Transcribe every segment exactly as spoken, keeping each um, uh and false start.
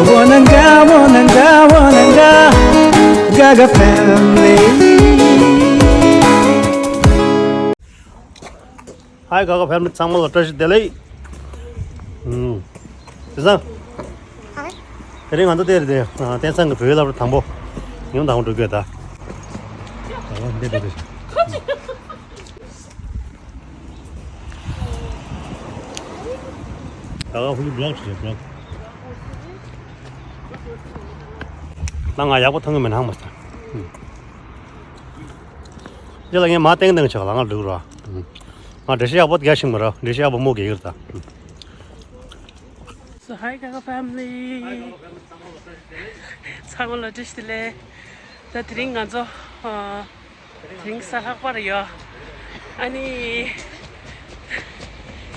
Wananga, wananga, wananga, Gaga family. Hi Gaga family ཚང་མ་ལ་བཀྲ་ཤིས་བདེ་ལེགས། ཨུམ། དེ་སང་། Hi. དེ་རིང་ང་ཚོ་དེར་དེ་བསྟན་སྲུང་གི་བོད་སློབ་གྲྭ་དང་པོ། ཉིན་དང་པོ་འགྲོ་གི་ཡོད་ད། ཨ་འདི་འདི་འདི། ད་ག་ཧུ་ལི་བི་ལོག་བྱེད་བི་ལོག་ད་ང་ཡག་པོ་མཐོང་གི་མེད་ན་ཧང་མ་སྟེ། ཨུམ། འདི་ལ་ངས་མ་ཏེང་ཏེང་ཆགས་ལ་ང་འགྲིག་རོ། ཨུམ། ང་འགྲེལ་བཤད་ཡག་པོ་རྒྱག་ཤེས་མ་རོ། འགྲེལ་བཤད་ཡག་པོ་མོ་རྒྱག་གི་རེད་ད། ཨུམ། So hi Gaga family. ཚང་མ་ལ་བཀྲ་ཤིས་བདེ་ལེགས། ད་དེ་རིང་ང་ཚོ་ཨ། དེ་རིང་གཟའ་ལྷག་པ་རེད་ཡོ། ཨ་ནི།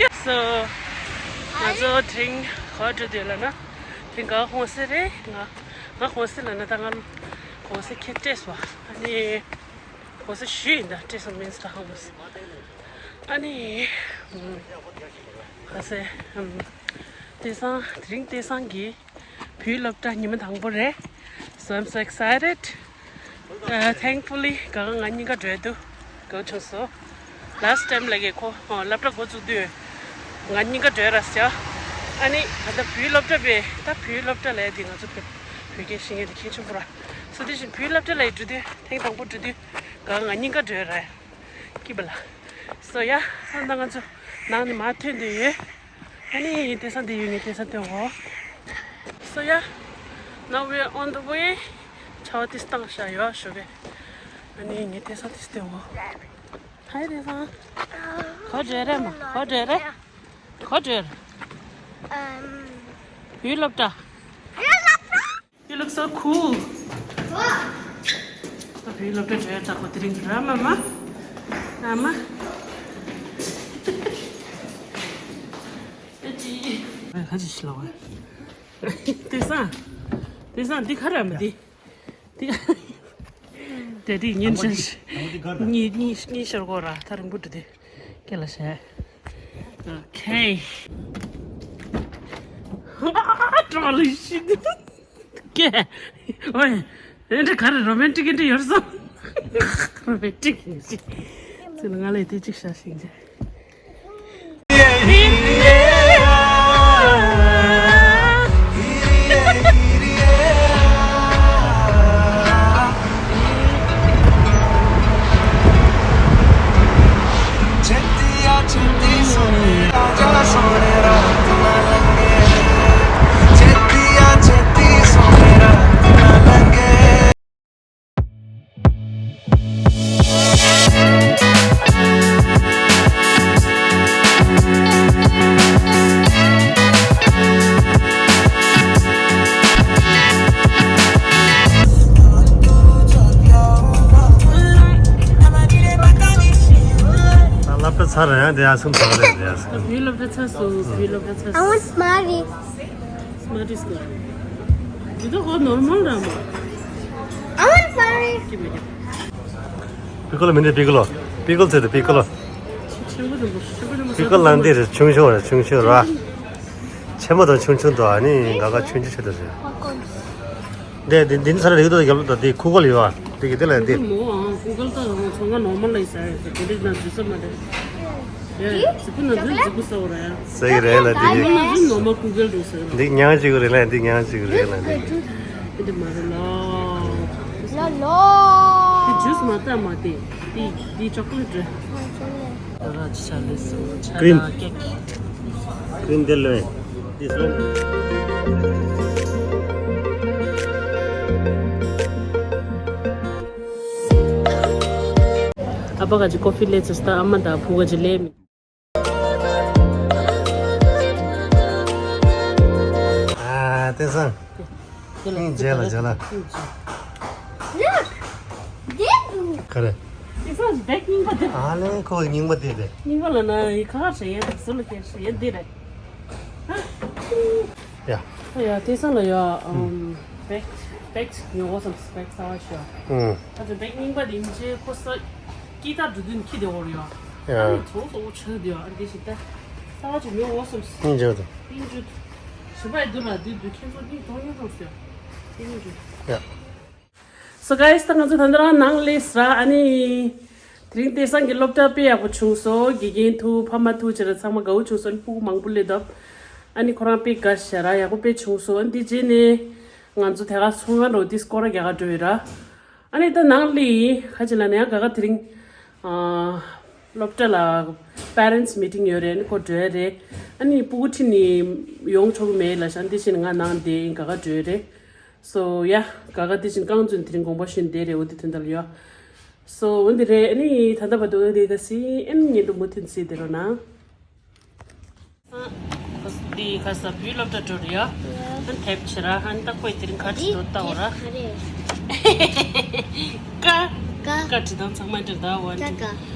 ཡ་སོ། ང་ཚོ་དེ་རིང་ག་པར་འགྲོ་འདོད་ལབ་ན། དེ་རིང་ག་གོང་སེ་རེད། ང་ང་གོང་སེ་ལབ་ན་ད་ང་གོང་སེ་ཁྱེད་སྤྲད་སོང་། ཨ་ནི། གོང་སེ་ཞུས་ཡིན་ད་སྤྲད་སོང་མིན་ད་ཧང་མོ་སི། ཨ་ནི། ག་སེ། དེ་སང་དེ་རིང་དེ་སང་གི་བོད་སློབ་གྲྭ་ཉི་མ་དང་པོ་རེད། So I'm so excited. Uh, thankfully གང་ང་གཉིས་ཀ་འགྲོ་འདུག་གང་བྱུང་སོ། Last time ལ་གི་ཁོ་སློབ་གྲྭ་འགོ་བཙུགས་དུས་ང་གཉིས་ཀ་འགྲོ་ར་ཟེར། ཨ་ནི་ད་ལྟ་བོད་སློབ་གྲྭ་པས་ད་བོད་སློབ་གྲྭ་ལ་དེ་ང་ཚོ་བོད་སྐད་ཤེས་མཁན་དེ་གལ་ཆེན་པོ་ར། So དེ་བཞིན་བོད་སློབ་གྲྭ་ལ་འགྲོ་དུས་ཐེངས་དང་པོ་འགྲོ་དུས་གང་ང་གཉིས་ཀ་འགྲོ་ར། སྐྱིད་པ་ལ། So yeah ད་ང་ཚོ་ནང་ནས་མར་ཐོན་དུས་ཡོད། ཨ་ནི་དེ་སང་དེ་ཡོད་ངས་དེ་སང་སྟོན་འོ། So yeah now we're on the way. ཆ་བ་དེ་སྟངས་ཤ་ཡོད་ཞོ་གེ། ཨ་ནི་ངས་དེ་སང་དེ་སྟོན་འོ། ཧའི་དེ་སང་། ག་འགྲོ་རེད་མ་ག་འགྲོ་རེད། ག་འགྲོ་རེད། བོད་སློབ་གྲྭ། You look so cool. ད་བོད་སློབ་གྲྭ་འགྲོ་ཡ་ད་ཁོ་དེ་རིང་ར་མ་མ། ཨ་མ། ཨ་ཅི། ཨ་ཁ་ཅི་ཤི་ལ་བ། དེ་སང་། དེ་སང་འདི་ག་ར་མ་འདི། འདི་ག་དེ་དེ་ཉིན་ཤར། ཉི་ཉི་ཉི་ཤར་གོ་ར་ཐ་རིང་པོ་འདྲ་དེ། སྐད་ལ་བཤད། Okay. ཨ་ཀྲོ་ལི་ཤི་འདུག་ཀེ། ཨོའི། ཨེ་འདྲ་ག་རེ་རོ་མན་ཊིག་འདྲ་ཡོད་སོང་། རོ་མན་ཊིག་ཡིན་ཅི། ཚེ་ལ་ང་ལ་དེ་གཅིག་བྱ་ཞིང་ཅི། སློབ་གྲྭ་ཚར་རེད་ཡང་དེ་ཡང་སུམ་ཚར་རེད་དེ་ཡང་སུམ། བོད་སློབ་གྲྭ་ཚར་སོང་། བོད་སློབ་གྲྭ་ཚར་སོང་། I want Smarty. Smarties ལ། འདི་ཚོ་ཧོ་ནོར་མལ་ར་མ། I want Smarty. ཀི་མ་ཀི། པི་ཀོ་ལོ་མི་འདུག་པི་ཀོ་ལོ། པི་ཀོ་ལོ་ཚེ་འདུག་པི་ཀོ་ལོ། ཆེན་པོ་དང་པོ་ཆེན་པོ་དང་པོ། པི་ཀོ་ལོ་འདི་རེད་ཆུང་ཆུང་རེད་ཆུང་ཆུང་ར། ཆེན་པོ་དང་ཆུང་ཆུང་དང་ཨ་ནི་ག་ག་ཆུང་ཆུང་ཆེ་དུ་རེད། འདི་འདི་འདི་ཚར་རེད་དོ་རྒྱབ་ལོ་དང་འདི་ཁུ་ཁོ་ལ་ཡོད་ཨ་འདི་གི་འདི་ལ་འདི། མོ་ཨང་ཀུ་གལ་ད་ཚོང་ཁང་ནོར་མལ་ལ་ཡི་ས་རེད་ཟེར་དེ་རིགས་ན་འཛུལ་ས་མ་རེད། ཡ་ཡ་ཟི་ཀུ་ན་འཛུལ་ཟི་ཀུ་ས་འོ་ར་ཡ། ཟེར་གི་རེད་ལ་འདི་ནོར་མལ་ན་འཛུལ་ནོར་མལ་ཀུ་གལ་འགྲོ་ཟེར་ར། འདི་ཉང་ཅིག་རེད་ལ་འདི་ཉང་ཅིག་རེད་ལ་འདི། འདི་མ་རེད་ལ། ལ་ལོ། འདི་ཇུས་མ་ལྟ་མ་དེ་འདི་འདི་ཅོག་ལེ་ཊི་རེད། ད་ར་ཅི་ཆ་ལེ་སོ་ཆ་ཀྲིམ། ད་ཀེག་ཀྲིམ་དེ་ལོས། This one. ཨ་ཕ་ག་ཅི་ཀོ་ཕི་ལེ་ཚོས་ད་ཨ་མ་ད་བུ་ག་ཅི་ལེ་མི། ཨ་དེ་སང་། ཨིན་ཇེ་ལ་ཇེ་ལ། Look! ག་རེ། This one's big རྙིང་པ་དེ། ཨ་ལེ་ཁོ་རྙིང་པ་དེ་དེ། རྙིང་པ་ལ་ན་ཡི་ཁ་ཁ་ཞེ་ཡན་དེ་སུ་ལ་ཁེ་ཞེ་ཡན་དེ་རེད། ཡ། ཡ་དེ་སང་ལ་ཡ་ཨམ་བེག་བེག་ཉོ་བོ་སམ་བེག་ས་བ་ཤོ། ཨུམ། ད་ཚོ་བེག་རྙིང་པ་དེ་ཡིན་ཅེ་ཁོ་ས་ཀི་ད་འགྲོ་དུས་ཁྱི་དེ་བོར་ཡོ། ཡ། ཨ་ནི་ཚོ་ཚོ་ཆགས་དེ་ཡོ་ཨ་དེ་ཞིག་ད་ས་བ་ཅིག་ཉོ་བོ་སམ། ཨིན་ཇོ་དང་། ཨིན་ཇོ། བྱེད་པ་འདུག་ལ་འདུག་འདུག་ཁྱེད་ཚོ་གཉིས་གཏོང་ཉན་གཏོང་ཟེར། དེ་ནས་རེད། ཡ། So guys, ད་ང་ཚོ་ད་ལྟ་རང་ནང་སླེབས་ར། ཨ་ནི་དེ་རིང་སྟེང་སང་གི་སློབ་གྲྭ་དཔེ་ཡག་པོ་བྱུང་སོང་། དགེ་རྒན་ཐུག་ཕ་མ་ཐུག་བྱས་ར་ཚང་མ་དགའ་བོ་བྱུང་སོང་། ཨ་ནི་སྤུ་གུ་མང་པོ་སླེབས་འདུག་ཨ་ནི་ཁོ་རང་དཔེ་དགའ་ཤག་ར། ཡག་པོ་དཔེ་བྱུང་སོང་། ཨ་ནི་དེ་རྗེས་ནས་ང་ཚོ་དེ་ག་ཚོང་ཁང་འགྲོ་དུས་སྐོར་ར་རྒྱག་ག་འགྲོ་ཡོད་ར། ཨ་ནི་ད་ནང་སླེབས་ཡིན། ཁ་ཅིག་ལ་ནི་ཡང་ག་ག་དེ་རིང་ཨ་སློབ་གྲྭ་ལ་parents meeting ཡོད་རེད། ཨ་ནི་ཁོ་འགྲོ་ཡ་རེད། ཨ་ནི་སྤུ་གུ་ཁྲིད་ནི་ཡོང་ཆོག་གི་མེད་ལབ་ཤག་དེ་བཞིན་ང་ནང་བསྡད་ཡིན། ག་ག་འགྲོ་ཡ་རེད། So yeah, ག་ག་དེ་བཞིན་རྐང་བཙུན་དེ་རིང་དགོངས་པ་ཞུས་བསྡད་རེད། འོ་དེ་དོན་དག་ལ་ཡོད། So འོ་འདི་རེད། ཨ་ནི་ད་ལྟ་བར་དུ་འོ་དེ་ག་སི་ཨེན་ཉིན་དུ་མུ་མཐུད་སྲིད་དེ་རོ་ན། འདི་ག་ས་བུའི་སློབ་གྲྭ་འགྲོ་རེད་ཡ། ཨ་ནི་དེབ་ཕྱི་ར། ཨ་ནི་ད་ཁོས་དེ་རིང་ག་འདི་བྲིས་འདུག་ལྟ་འོ་ར། དེབ་ག་རེད། ཀ། ཀ། ཀ་བྲིས་སྟངས་ཚང་མ་འདིར་ད་འོ། ཀ་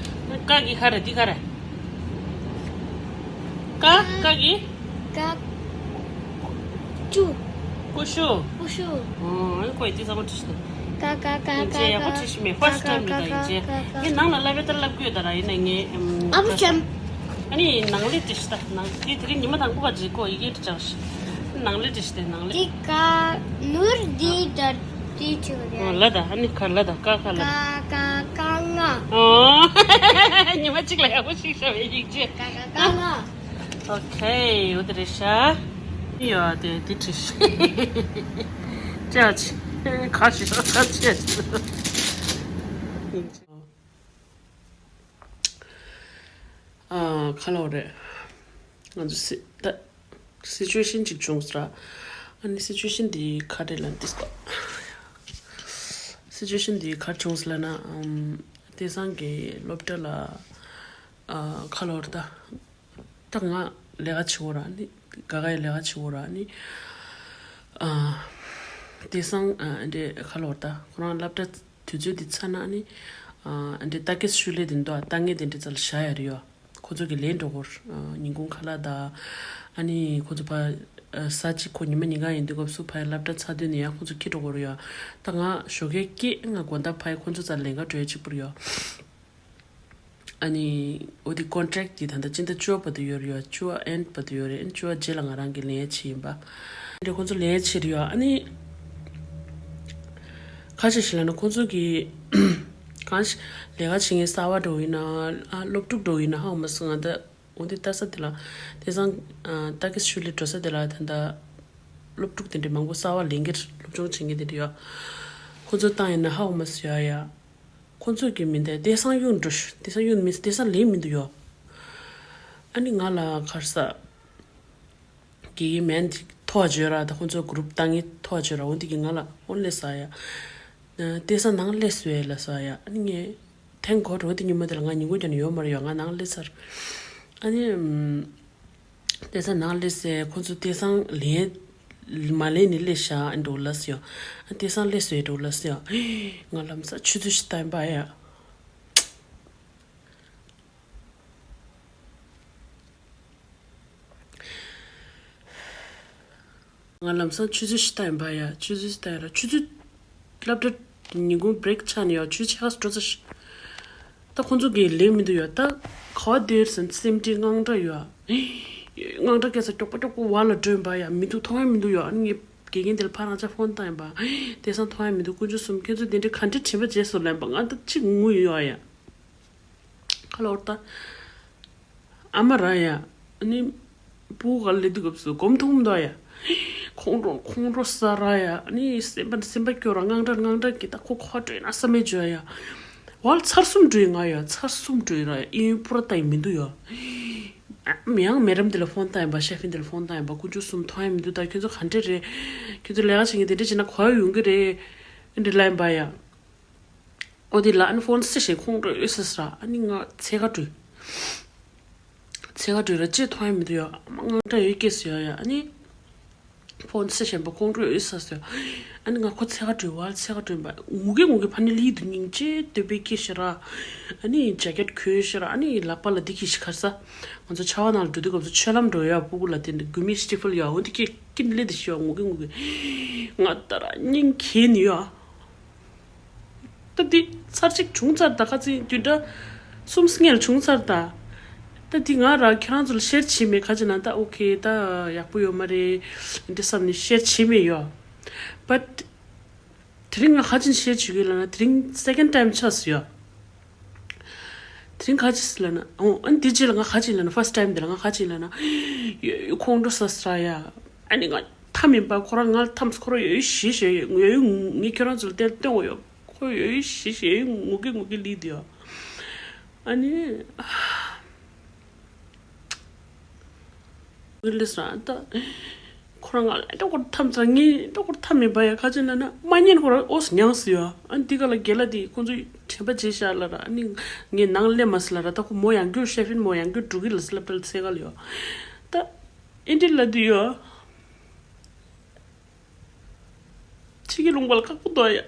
ཀ། ཀ་གི་ག་རེ། འདི་ག་རེ། ཀ། ཀ་གི་ཀ། ཅུ། ཀུ་ཤུ། ཀུ་ཤུ། ཨོ། ཨ་ནི་ཁོས་དེ་ཚང་མ་བྲིས་ཤི་ད། ཀ་ཀ་ཀ། ཡིན་ཀ་ཅེ་ཡག་པོ་ཀ་བྲིས་ཤི་མེད། ཀ་first time རེད་ད། ཡིན་ཀ་ཅེ་ཀ་ཀ། ངས་ནང་ལ་ལབ་ཡ་ད་ལབ་གི་ཡོད་ད་ར། ཡིན་ན་ངས་ཨམ། ཨ་བུ་ཆམ། ཨ་ནི་ནང་ལས་བྲིས་ཤི་ད། ནང་དེ་དེ་རིང་ཉི་མ་དང་པོ་ག་ཅིག་ཁོ་ཡི་གེ་བྲིས་ཅག་ཤི། ནང་ལས་བྲིས་ཤི་ད། ནང་ལས། འདི་ཀ་ནོར་འདི་ད་དེ་ཆུ་རེད། ཨོ་ལ་ད། ཨ་ནི་ཁ་ལ་ད། ཀ་ཁ་ལ། ཀ་ཀ་ཀ་ང་། ཨོ། ཉི་མ་གཅིག་ལ་ཡག་པོ་ཞིག་ཤ་བའི་ཡིག་ཅེ། ཀ་ཀ་ཀ་ང་། ཨོ་ཁེ། འོ་དེ་རེད་ཤག་ཡོ་དེ་དེ་བྲིས་ཤི། ཅག་ཅི་ཁ་ཤི་ཁ་ཅི། ཨ་ཁ་ལོ་རེད། ང་ཚོ་སི་ད་སི་ཅུ་ཨེ་ཤན་ཅིག་བྱུང་ཟེར། ཨ་ནི་སི་ཅུ་ཨེ་ཤན་འདི་ག་རེ་ལབ་འདི་སྐོར། སི་ཅུ་ཨེ་ཤན་འདི་ག་རེ་བྱུང་ཟེར་ལབ་ན། ཨམ། དེང་སང་གི་སློབ་གྲྭ་ལ་ཨ་ཁ་ལོ་རེད་ད། ད་ང་ལས་ཀ་བྱེད་འོ་ར་ནི། ག་ག་ཡི་ལས་ཀ་བྱེད་འོ་ར་ནི། ཨ། དེང་སང་ཨ་འདྲེ་ཁ་ལོ་ད་ཁོ་རང་སློབ་གྲྭ་དུས་ཚོད་འདི་ཚར་ན་ནི། ཨ་འདྲེ་ལྟ་གི་ཤུ་ལེ་དེ་འདུག་ལྟ་ངན་དེ་འདྲེ་ཙལ་བཞག་ཡ་རེད་ཡོ། ཁོ་ཚོ་གི་ལས་འགྲོ་གོ་ར། ཨ་ཉིན་གུང་ཁ་ལག་ད། ཨ་ནི་ཁོ་ཚོ་ཕ་ཨ་ས་གཅིག་ཁོ་ཉི་མ་ཉིན་གང་ཡིན་དུས་སྐབས་སུ་ཕ་ཡ་སློབ་གྲྭ་ཚར་དུས་ནས་ཡང་ཁོ་ཚོ་ཁྱི་འགྲོ་གོ་རེད་ཡོ། ད་ང་ཞོགས་ཀས་སྐྱེས་ང་དགོང་དག་ཕ་ཡ་ཁོ་ཚོ་རྩར་ལེན་ག་འགྲོ་ཡ་གཅིག་པུ་རེད་ཡོ། ཨ་ནི་འོ་དེ་ཀོན་ཊེག་དེ་ད་ལྟ་སྤྱི་ཟླ་བཅུ་བ་བར་དུ་ཡོད་རེད་ཡོ། བཅུ་བ་ཨེན་ཌི་བར་དུ་ཡོད་རེད། ཨ་ནི་བཅུ་བ་རྗེས་ལ་ང་རང་གི་ལེན་ཡས་བྱས་ཡིན་པ། འདྲེ་ཁོ་ཚོ་ལེན་ཡས་བྱས་རེད་ཡོ། ཨ་ནི་ཁ་ཤས་ཤིག་ལབ་ན་ཁོ་ཚོ་གི་གང་ཞིག་ལས་ཀ་བྱེད་མཁན་གསར་བ་འགྲོ་ཡིན་ན། ཨ་སློབ་ཕྲུག་འགྲོ་ཡིན་ན་ཧ་གོ་མ་སོང་། ང་ད་འོ་དེ་ལྟ་ས་དེ་ལ་དེང་སང་ཨ་ལྟ་གི་ཤུ་ལེ་འགྲོ་ས་དེ་ལ་ད་ལྟ་སློབ་ཕྲུག་དེ་འདྲ་མང་པོ་གསར་བ་ལེན་གི་རེད། སློབ་སྦྱོང་བྱེད་མཁན་དེ་འདྲ་ཡོ། ཁོ་ཚོ་བཏང་ཡིན་ན་ཧ་གོ་མ་སོང་ཡ་ཡ། ཁོ་ཚོས་ཀྱི་མི་འདའ། དེང་སང་གཡུག་འགྲོ་ཤི། དེང་སང་གཡུག་མི་དེང་སང་ལེན་མི་འདུག་ཡོ། ཨ་ནི་ང་ལ་གར་ས་གི་མེན་དེ་ཐོ་བ་བརྗོད་ར། ད་ཁོ་ཚོ་གུ་རུབ་བཏང་ངེ་ཐོ་བ་བརྗོད་ར། འོ་འདི་གི་ང་ལ་འོ་ལས་ས་ཡ། དེང་སང་ནང་ལས་སུ་ཡ་ལ་ས་ཡ། ཨ་ནི་ངས་ཐེང་གོ་འགྲོ་དེ་ཉི་མ་དེ་ལ་ང་ཉིན་གུང་ཀྱང་ཡོད་མ་རེད་ཡོ། ང་ནང་ལས་ཚར། ཨ་ནི་ཨམ། དེང་སང་ནང་ལས་སེ་ཁོ་ཚོ་དེང་སང་ལེན་མ་ལེན་ནི་ལས་ཤ་འགྲོ་ལ་སི་ཡོ། ཨ་དེང་སང་ལས་སེ་འགྲོ་ལ་སི་ཡོ། ང་ལམ་སང་ཆུ་ཚོད་ཤི་ཏན་པ་ཡ། ང་ལམ་སང་ཆུ་ཚོད་ཤི་ཏན་པ་ཡ། ཆུ་ཚོད་ཤི་ཏན་ར་ཆུ་ཚོད། སློབ་གྲྭ་ཉིན་གུང་བྷི་རེག་ཆགས་ནས་ཡོ། ཆུ་ཚོད་ཕྱེད་ཀ་ཙམ་འགྲོ་ཚར་ཤི། ད་ཁོང་ཚོ་གིས་ལེན་མི་འདུག་ཡོ། ད་ག་བ་དེར་སེམས་སེམས་ཁྲལ་དངངས་སྐྲག་ཡོ། དངངས་སྐྲག་སྐྱེ་ས་མགྱོགས་པོ་མགྱོགས་པོ་བ་ལ་སྒྲོན་པ་ཡ། མི་འདུག་མཐོང་ཡ་མི་འདུག་ཡོ། ཨ་ནི་ངས་དགེ་རྒན་དེ་ལ་ཕར་རང་ཅག་ཕོན་བཏང་ཡིན་པ། དེང་སང་མཐོང་ཡ་མི་འདུག་དཀོན་མཆོག་གསུམ། ཁྱོད་ཚོ་དེ་འདྲའི་ག་འདྲ་དྲན་པ་བརྗེད་སོང་ལབ་པ། ང་ད་ཅིག་ངུ་ཡོང་ཡ། ཁ་ལོར་ད། ཨ་མ་ར་ཡ། ཨ་ནི། སྤུ་གུ་ག་ལེ་དུས་སྐབས་སུ་སྒོམ་ཐུབ་མདོག་ཡ། ཁོང་ཁྲོ་ཁོང་ཁྲོ་ཟ་ར་ཡ། ཨ་ནི་སེམས་པ་སེམས་པ་སྐྱོ་ར་དངངས་སྐྲག་དངངས་སྐྲག་གི་ད་ཁོ་ཁོ་སྤྲོད་ན་བསམ་མེད་བརྗོད་ཡ། ཝལ་ཚར་གསུམ་འགྲོ་ཡི་ང་ཡ། ཚར་གསུམ་འགྲོ་ཡི་ར་ཡ། ཨིན་པུ་ར་ལྟ་ཡི་མི་འདུག་ཡ། ཡང་མེ་རམ་དེ་ལ་ཕོན་བཏང་ཡིན་པ། ཤེ་ཧྥིན་དེ་ལ་ཕོན་བཏང་ཡིན་པ། དཀོན་མཆོག་གསུམ་མཐོང་ཡ་མི་འདུག་ད་ཁྱོད་ཚོ་ག་འདྲ་རེད། ཁྱོད་ཚོ་ལས་ཀ་བྱེད་མཁན་དེ་འདྲ་བྱེད་ན་གོ་ཡ་ཡོང་གི་རེད། འདྲ་ལབ་ཡིན་པ་ཡ། ཨོ་དེ་ལ་ཨ་ནི་ཕོན་སེ་ཤེ་ཁོང་ཁྲོ་ཡོད་ས་ས་ར། ཨ་ནི་ང་འཚོལ་ག་འགྲོ། འཚོལ་ག་འགྲོ་ར་ཅི་མཐོང་ཡ་མི་འདུག་ཡ། ཨ་མ་དངངས་སྐྲག་ཡོད་སྐྱེས་སུ་ཡ་ཡ། ཨ་ནི་ཕོན་སེ་ཤེ་པ་ཁོང་ཁྲོ་ཡོད་ས་སུ་ཡ། ཨ་ནི་ང་ཁོ་འཚོལ་ག་འགྲོ་བ་འཚོལ་ག་འགྲོ་ཡིན་པ། ངུ་གེ་ངུ་གེ་ཕ་ནི་ལི་དུ་སྙིང་རྗེ་འདོད་པའི་སྐྱེས་ཤི་ར། ཨ་ནི་ཇེ་ཀེད་གོན་ཤི་ར། ཨ་ནི་ལག་པ་ལ་འདི་གི་ཤི་ཁར་ས། ང་ཚོ་ཆ་བ་ནང་ལ་འགྲོ་དུས་སྐབས་སུ་ཆོས་ལམ་འགྲོ་ཡ་སྤུ་གུ་ལ་དེ་འདྲ་གུ་མི་སི་ཊི་ཕལ་ཡ་འོ་འདི་ཀི་ཀིན་ལེ་དི་ཤི་ཡ་ངུ་གེ་ངུ་གེ། ང་ད་ར་སྙིང་གས་ནི་ཡ། ད་འདི་ཚར་གཅིག་བྱུང་ཚར་ད། ཁ་ཚིག་བདུན་ཕྲག་གསུམ་སྔོན་ལ་བྱུང་ཚར་ད། ད་འདི་ང་རང་ཁྱེད་རང་ཚོ་ལ་ཤེར་བྱེད་མེད། ག་ཅི་ན་ད་ཨོ་ཁེ་ད་ཡག་པོ་ཡོད་མ་རེད་འདི་བསམ་ནས་ཤེར་བྱེད་མེད་ཡོད། But དེ་རིང་ང་ག་ཅི་ནས་ཤེར་བྱེད་ཀྱི་ལབ་ན། དེ་རིང་second time ཆགས་སོང་ཡ། དེ་རིང་ག་ཅི་ཟེར་ལབ་ན། ཨོ་ཨ་ནི་དེ་རྗེས་ལ་ང་ག་ཅི་ལབ་ན། first time དེ་ལ་ང་ག་ཅི་ལབ་ན། ཡོད་ཁོང་ཁྲོ་ཟ་ཟ་ཡ། ཨ་ནི་ང་ཐ་མིན་པ་ཁོ་རང་ང་ལ་ཐམས་ཁོ་རང་ཡོད་ཞི་ཞི་ཡོད་ངས་ཁྱོད་རང་ཚོ་ལ་བལྟས་སྟོན་དགོས་ཡོད། ཁོ་ཡོད་ཞི་ཞི་ཡོད་ངུ་གི་ངུ་གི་ལི་དེ་ཡོད། ཨ་ནི། ངི་ལི་སང་ད། ཁོ་རང་ང་ལ་ཨེ་འདྲ་ཁོ་ཐམས་ཅད་ངི་ཨེ་འདྲ་ཁོ་ཐམས་མེད་པ་ཡ་ག་ཅི་ན་ན་མ་ཉན་ཁོ་རང་ཨོ་སི་མྱངས་སི་ཡ། ཨ་འདི་ག་ལ་རྒན་ལགས་དེ་ཁོང་ཚོས་དྲན་པ་བརྗེད་ཤག་ལབ་ར། ཨ་ནི་ངས་ནང་སླེབས་མ་སི་ལབ་ར། ད་ཁོ་མོ་ཡང་རྒྱུ་ཤེ་ཕིན་མོ་ཡང་རྒྱུ་འགྲོ་གི་ལ་སི་ལབ་ར་ཚེ་ག་ལ་ཡོད། ད་ཨེ་འདྲ་ལ་དུ་ཡོད། ཕྱི་གི་ལུང་པ་ལ་ཁག་པོ་འདུག་ཡ།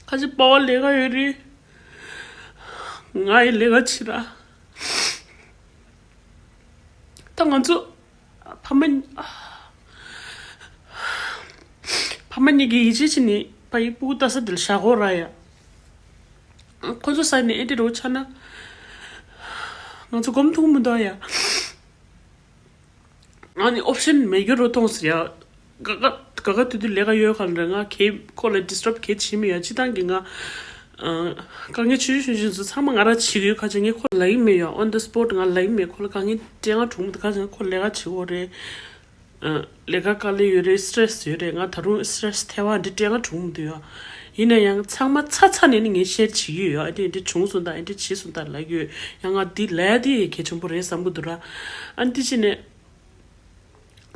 ཁ་ཅིག་པ་བ་ལས་ཀ་ཡོད་རེད། ང་ཡི་ལས་ཀ་བྱེད་ར། ད་ང་ཚོ་ཕ་མ་ཕ་མ་གཉིས་ཀྱི་ཡིད་ཆེས་བྱས་ནས་ཕ་ཡི་སྤུ་གུ་ལྟ་ས་དེ་ལ་བཞག་གོ་ར་ཡ། ཁོ་ཚོ་ས་ནས་ཨེ་འདྲ་རོ་ཆགས་ན་ང་ཚོ་སྒོམ་ཐུབ་མི་འདུག་ཡ། ཨ་ནི་ཨོབ་ཤན་མེད་རྒྱུ་རུ་མཐོང་ཟེར་ཡ། ག་ག་ག་ག་དུས་དུས་ལས་ཀ་ཡོད་ག་ལ་ང་གས་ཁོ་ལ་ཌི་སི་ཊབ་གས་བྱེད་མི་ཡ། སྤྱི་བཏང་གི་ང་ཨ་དཀའ་ངལ་ཆེ་ཤོས་ཆེ་ཤོས་ཚང་མ་ང་ར་བྱེད་ཀྱི་ཡོད། ཁ་ཅིག་ངས་ཁོ་ལ་ཡིན་མེད་ཡ། on the spot ང་ལ་ཡིན་མེད་ཁོ་ལ་དཀའ་ངལ་སྤྲད་ང་གྲུང་མི་འདུག་ཁ་ཅིག་ཁོ་ལས་ཀ་བྱེད་གོ་རེད། ཨ་ལས་ཀ་དཀའ་ལས་ཡོད་རེད། སི་ཊེ་རེ་སི་ཡོད་རེད། ང་ད་རུང་སི་ཊེ་རེ་སི་ཐེ་བ་འདི་སྤྲད་ང་གྲུང་མི་འདུག་ཡ། ཡིན་ན་ཡང་ཚང་མ་ཚ་ཚ་ནས་ནི་ངས་ཤེར་བྱེད་ཀྱི་ཡོད་ཡ། ཨ་འདི་འདི་བྱུང་སོང་ད་ཨ་འདི་བྱེད་སོང་ད་ལབ་ཀྱི་ཡོད་ཡ། ང་འདི་ལས་འདི་གལ་ཆེན་པོ་རེད་བསམ་གི་འདུག་ར། ཨ་འདི་ཅི་ནས།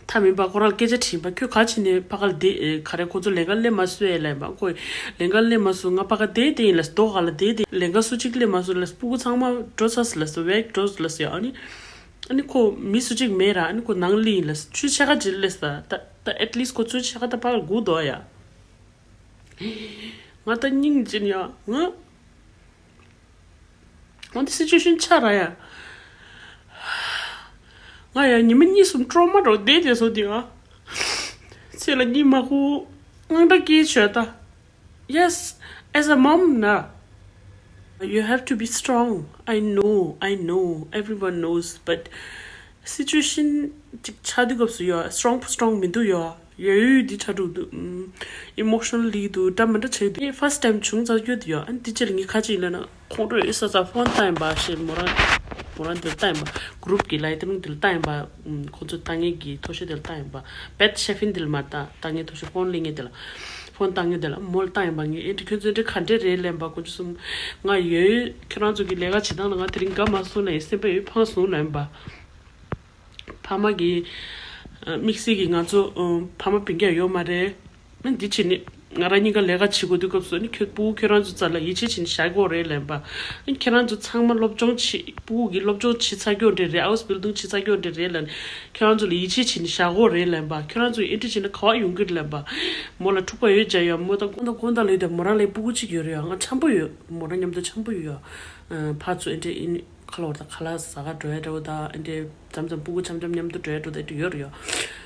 ཐ་མིན་པ་ཁོ་རང་སྐད་ཆ་དྲིས་པ། ཁྱོད་ག་ཕྱིན་ནས་ཕ་ག་ལ་བསྡད། ཨེ་ག་རེ་ཁོ་ཚོ་ལས་ཀ་སླེབས་མ་སོང་ཨེ་ལབ་པ། ཁོས་ལས་ཀ་སླེབས་མ་སོང་། ང་ཕ་ག་བསྡད་དེ་ཡིན་ལབ། རྡོ་ག་ལ་བསྡད་དེ་ལས་ཀ་སུ་གཅིག་སླེབས་མ་སོང་ལབ། སྤུ་གུ་ཚང་མ་འགྲོ་ཚར་སོང་ལབ་སོང་། བེག་འགྲོ་ལབ་སོང་ཡ། ཨ་ནི་ཨ་ནི་ཁོ་མི་སུ་གཅིག་མེད་ར། ཨ་ནི་ཁོ་ནང་སླེབས་ཡིན་ལབ། ཆུ་ཆ་ག་ཅིག་སླེབས་ས་ད་ད་ཨེཊ་ལིསཊ་ཁོ་ཚོའི་ཆ་ག་ད་ཕ་ག་ལ་སྒུག་འདུག་ཡ། ང་ད་སྙིང་རྗེ་ཡ། ང་འོན་ཏེ་སི་ཅུ་ཨེ་ཤན་ཆགས་ར་ཡ། ང་ཡ་ཉི་མ་གཉིས་གསུམ་ཀྲོ་མ་འགྲོ་བསྡད་དེ་སོ་དེ་ཨ། ཚེ་ལ་གཉིད་མ་ཁུག་དངངས་སྐྲག་སྐྱེས་བྱོས་ད། Yes, as a mom ན། You have to be strong. I know, I know, everyone knows, but situation ཅིག་ཆགས་དུས་སྐབས་སུ་ཡོད་སི་ཊོང་སི་ཊོང་མི་འདུག་ཡོད། ཡ་ཡུལ་འདི་ཆགས་འགྲོ་འདུག་ཨིམ་མོ་ཤི་ནལ་ལི་འདུག་འདྲ་མི་འདྲ་ཆགས་འདུག་ངས་ཕར་སི་ཊ་ཊེམ་བྱུང་ཙང་སྐྱོ་འདུག་ཡོད། ཨ་ནི་འདི་ཕྱིར་ངས་ཁ་ཅིག་ལབ་ན་ཁོང་ཁྲོ་ཡོད་ས་ས་ཕོན་བཏང་ཡིན་པ་ཞེས་མོ་རང་མོ་རང་འདིར་བཏང་ཡིན་པ། གུ་རུབ་ཀྱི་ལའི་ཏི་རུང་འདིར་བཏང་ཡིན་པ། ཁོང་ཚོ་ལྟ་མཁན་གྱི་མཐོ་ཤོས་འདིར་བཏང་ཡིན་པ། བེད་ཤེ་ཕིན་འདིར་མ་ལྟ་ལྟ་མཁན་མཐོ་ཤོས་ཕོན་ལེན་མཁན་འདི་ལ་ཕོན་བཏང་མཁན་འདི་ལ་མོ་ལ་བཏང་ཡིན་པ། ངས་ཨེ་འདྲ་ཁྱོད་ཚོ་འདྲ་ག་འདྲ་རེད་ལབ་པ། ཁོང་ཚོ་གསུམ་ང་ཡོད་ཁྱོད་རང་ཚོ་གི་ལས་ཀ་བྱེད་སྟངས་ལ་ང་དེ་རིང་དགའ་མ་སོང་ལ་ཡིན་སེམས་པ་ཡོད་ཕངས་སོང་ལབ་ཡིན་པ། ཕ་མ་གི་ཨ་དམིགས་བསལ་གྱི་ང་ཚོ་ཨ་ཕ་མ་སྤུན་ཀྱག་ཡོད་མ་རེད། ཨ་འདི་བྱས་ནས་ང་རང་གཉིས་ཀ་ལས་ཀ་བྱེད་དགོས་དུས་སྐབས་སུ་ནི་ཁྱོད་སྤུ་གུ་ཁྱོད་རང་ཚོ་རྩ་ལ་ཡིད་ཆེས་བྱས་ནས་བཞག་དགོས་རེད་ལབ་པ། ཨ་ཁྱེད་རང་ཚོ་ཚང་མ་སློབ་སྦྱོང་བྱེད་སྤུ་གུ་གི་སློབ་སྦྱོང་བྱེད་ཚར་རྒྱུ་འདྲ་རེད། ཧའུ་སི་བིལ་ཌིང་བྱེད་ཚར་རྒྱུ་འདྲ་རེད་ལབ་ནས་ཁྱེད་རང་ཚོ་ལ་ཡིད་ཆེས་བྱས་ནས་བཞག་དགོས་རེད་ལབ་པ། ཁྱོད་རང་ཚོ་ཨེ་འདྲ་བྱས་ན་ག་བ་ཡོང་གི་རེད་ལབ་པ། མོ་ལ་འཁྲུག་པ་ཡོད་ཅག་ཡོད། མོ་དང་ཁོང་དང་ཁོང་དང་ལས་དེ་མོ་རང་ལ་སྤུ་གུ་གཅིག་ཡོད་རེད་ཡ། ང་འཆམ་པོ་ཡོད། མོ་རང་མཉམ་དུ་འཆམ་པོ་ཡོད་ཡ། ཕར་ཚུར་ཨེ་འདྲ་ཨེ་ནི་ཁ་ལོ་བ་དང་ཁ་ལག་ཟ་ག་འགྲོ་ཡ་འདྲ་བོ་དང་ཨེ་འདྲ། མཚམས་མཚམས་སྤུ་གུ་འཆམ་འཆམ་མཉམ་དུ་འགྲོ་ཡ་འགྲོ་དེ་འདྲ་ཡོད་རེད་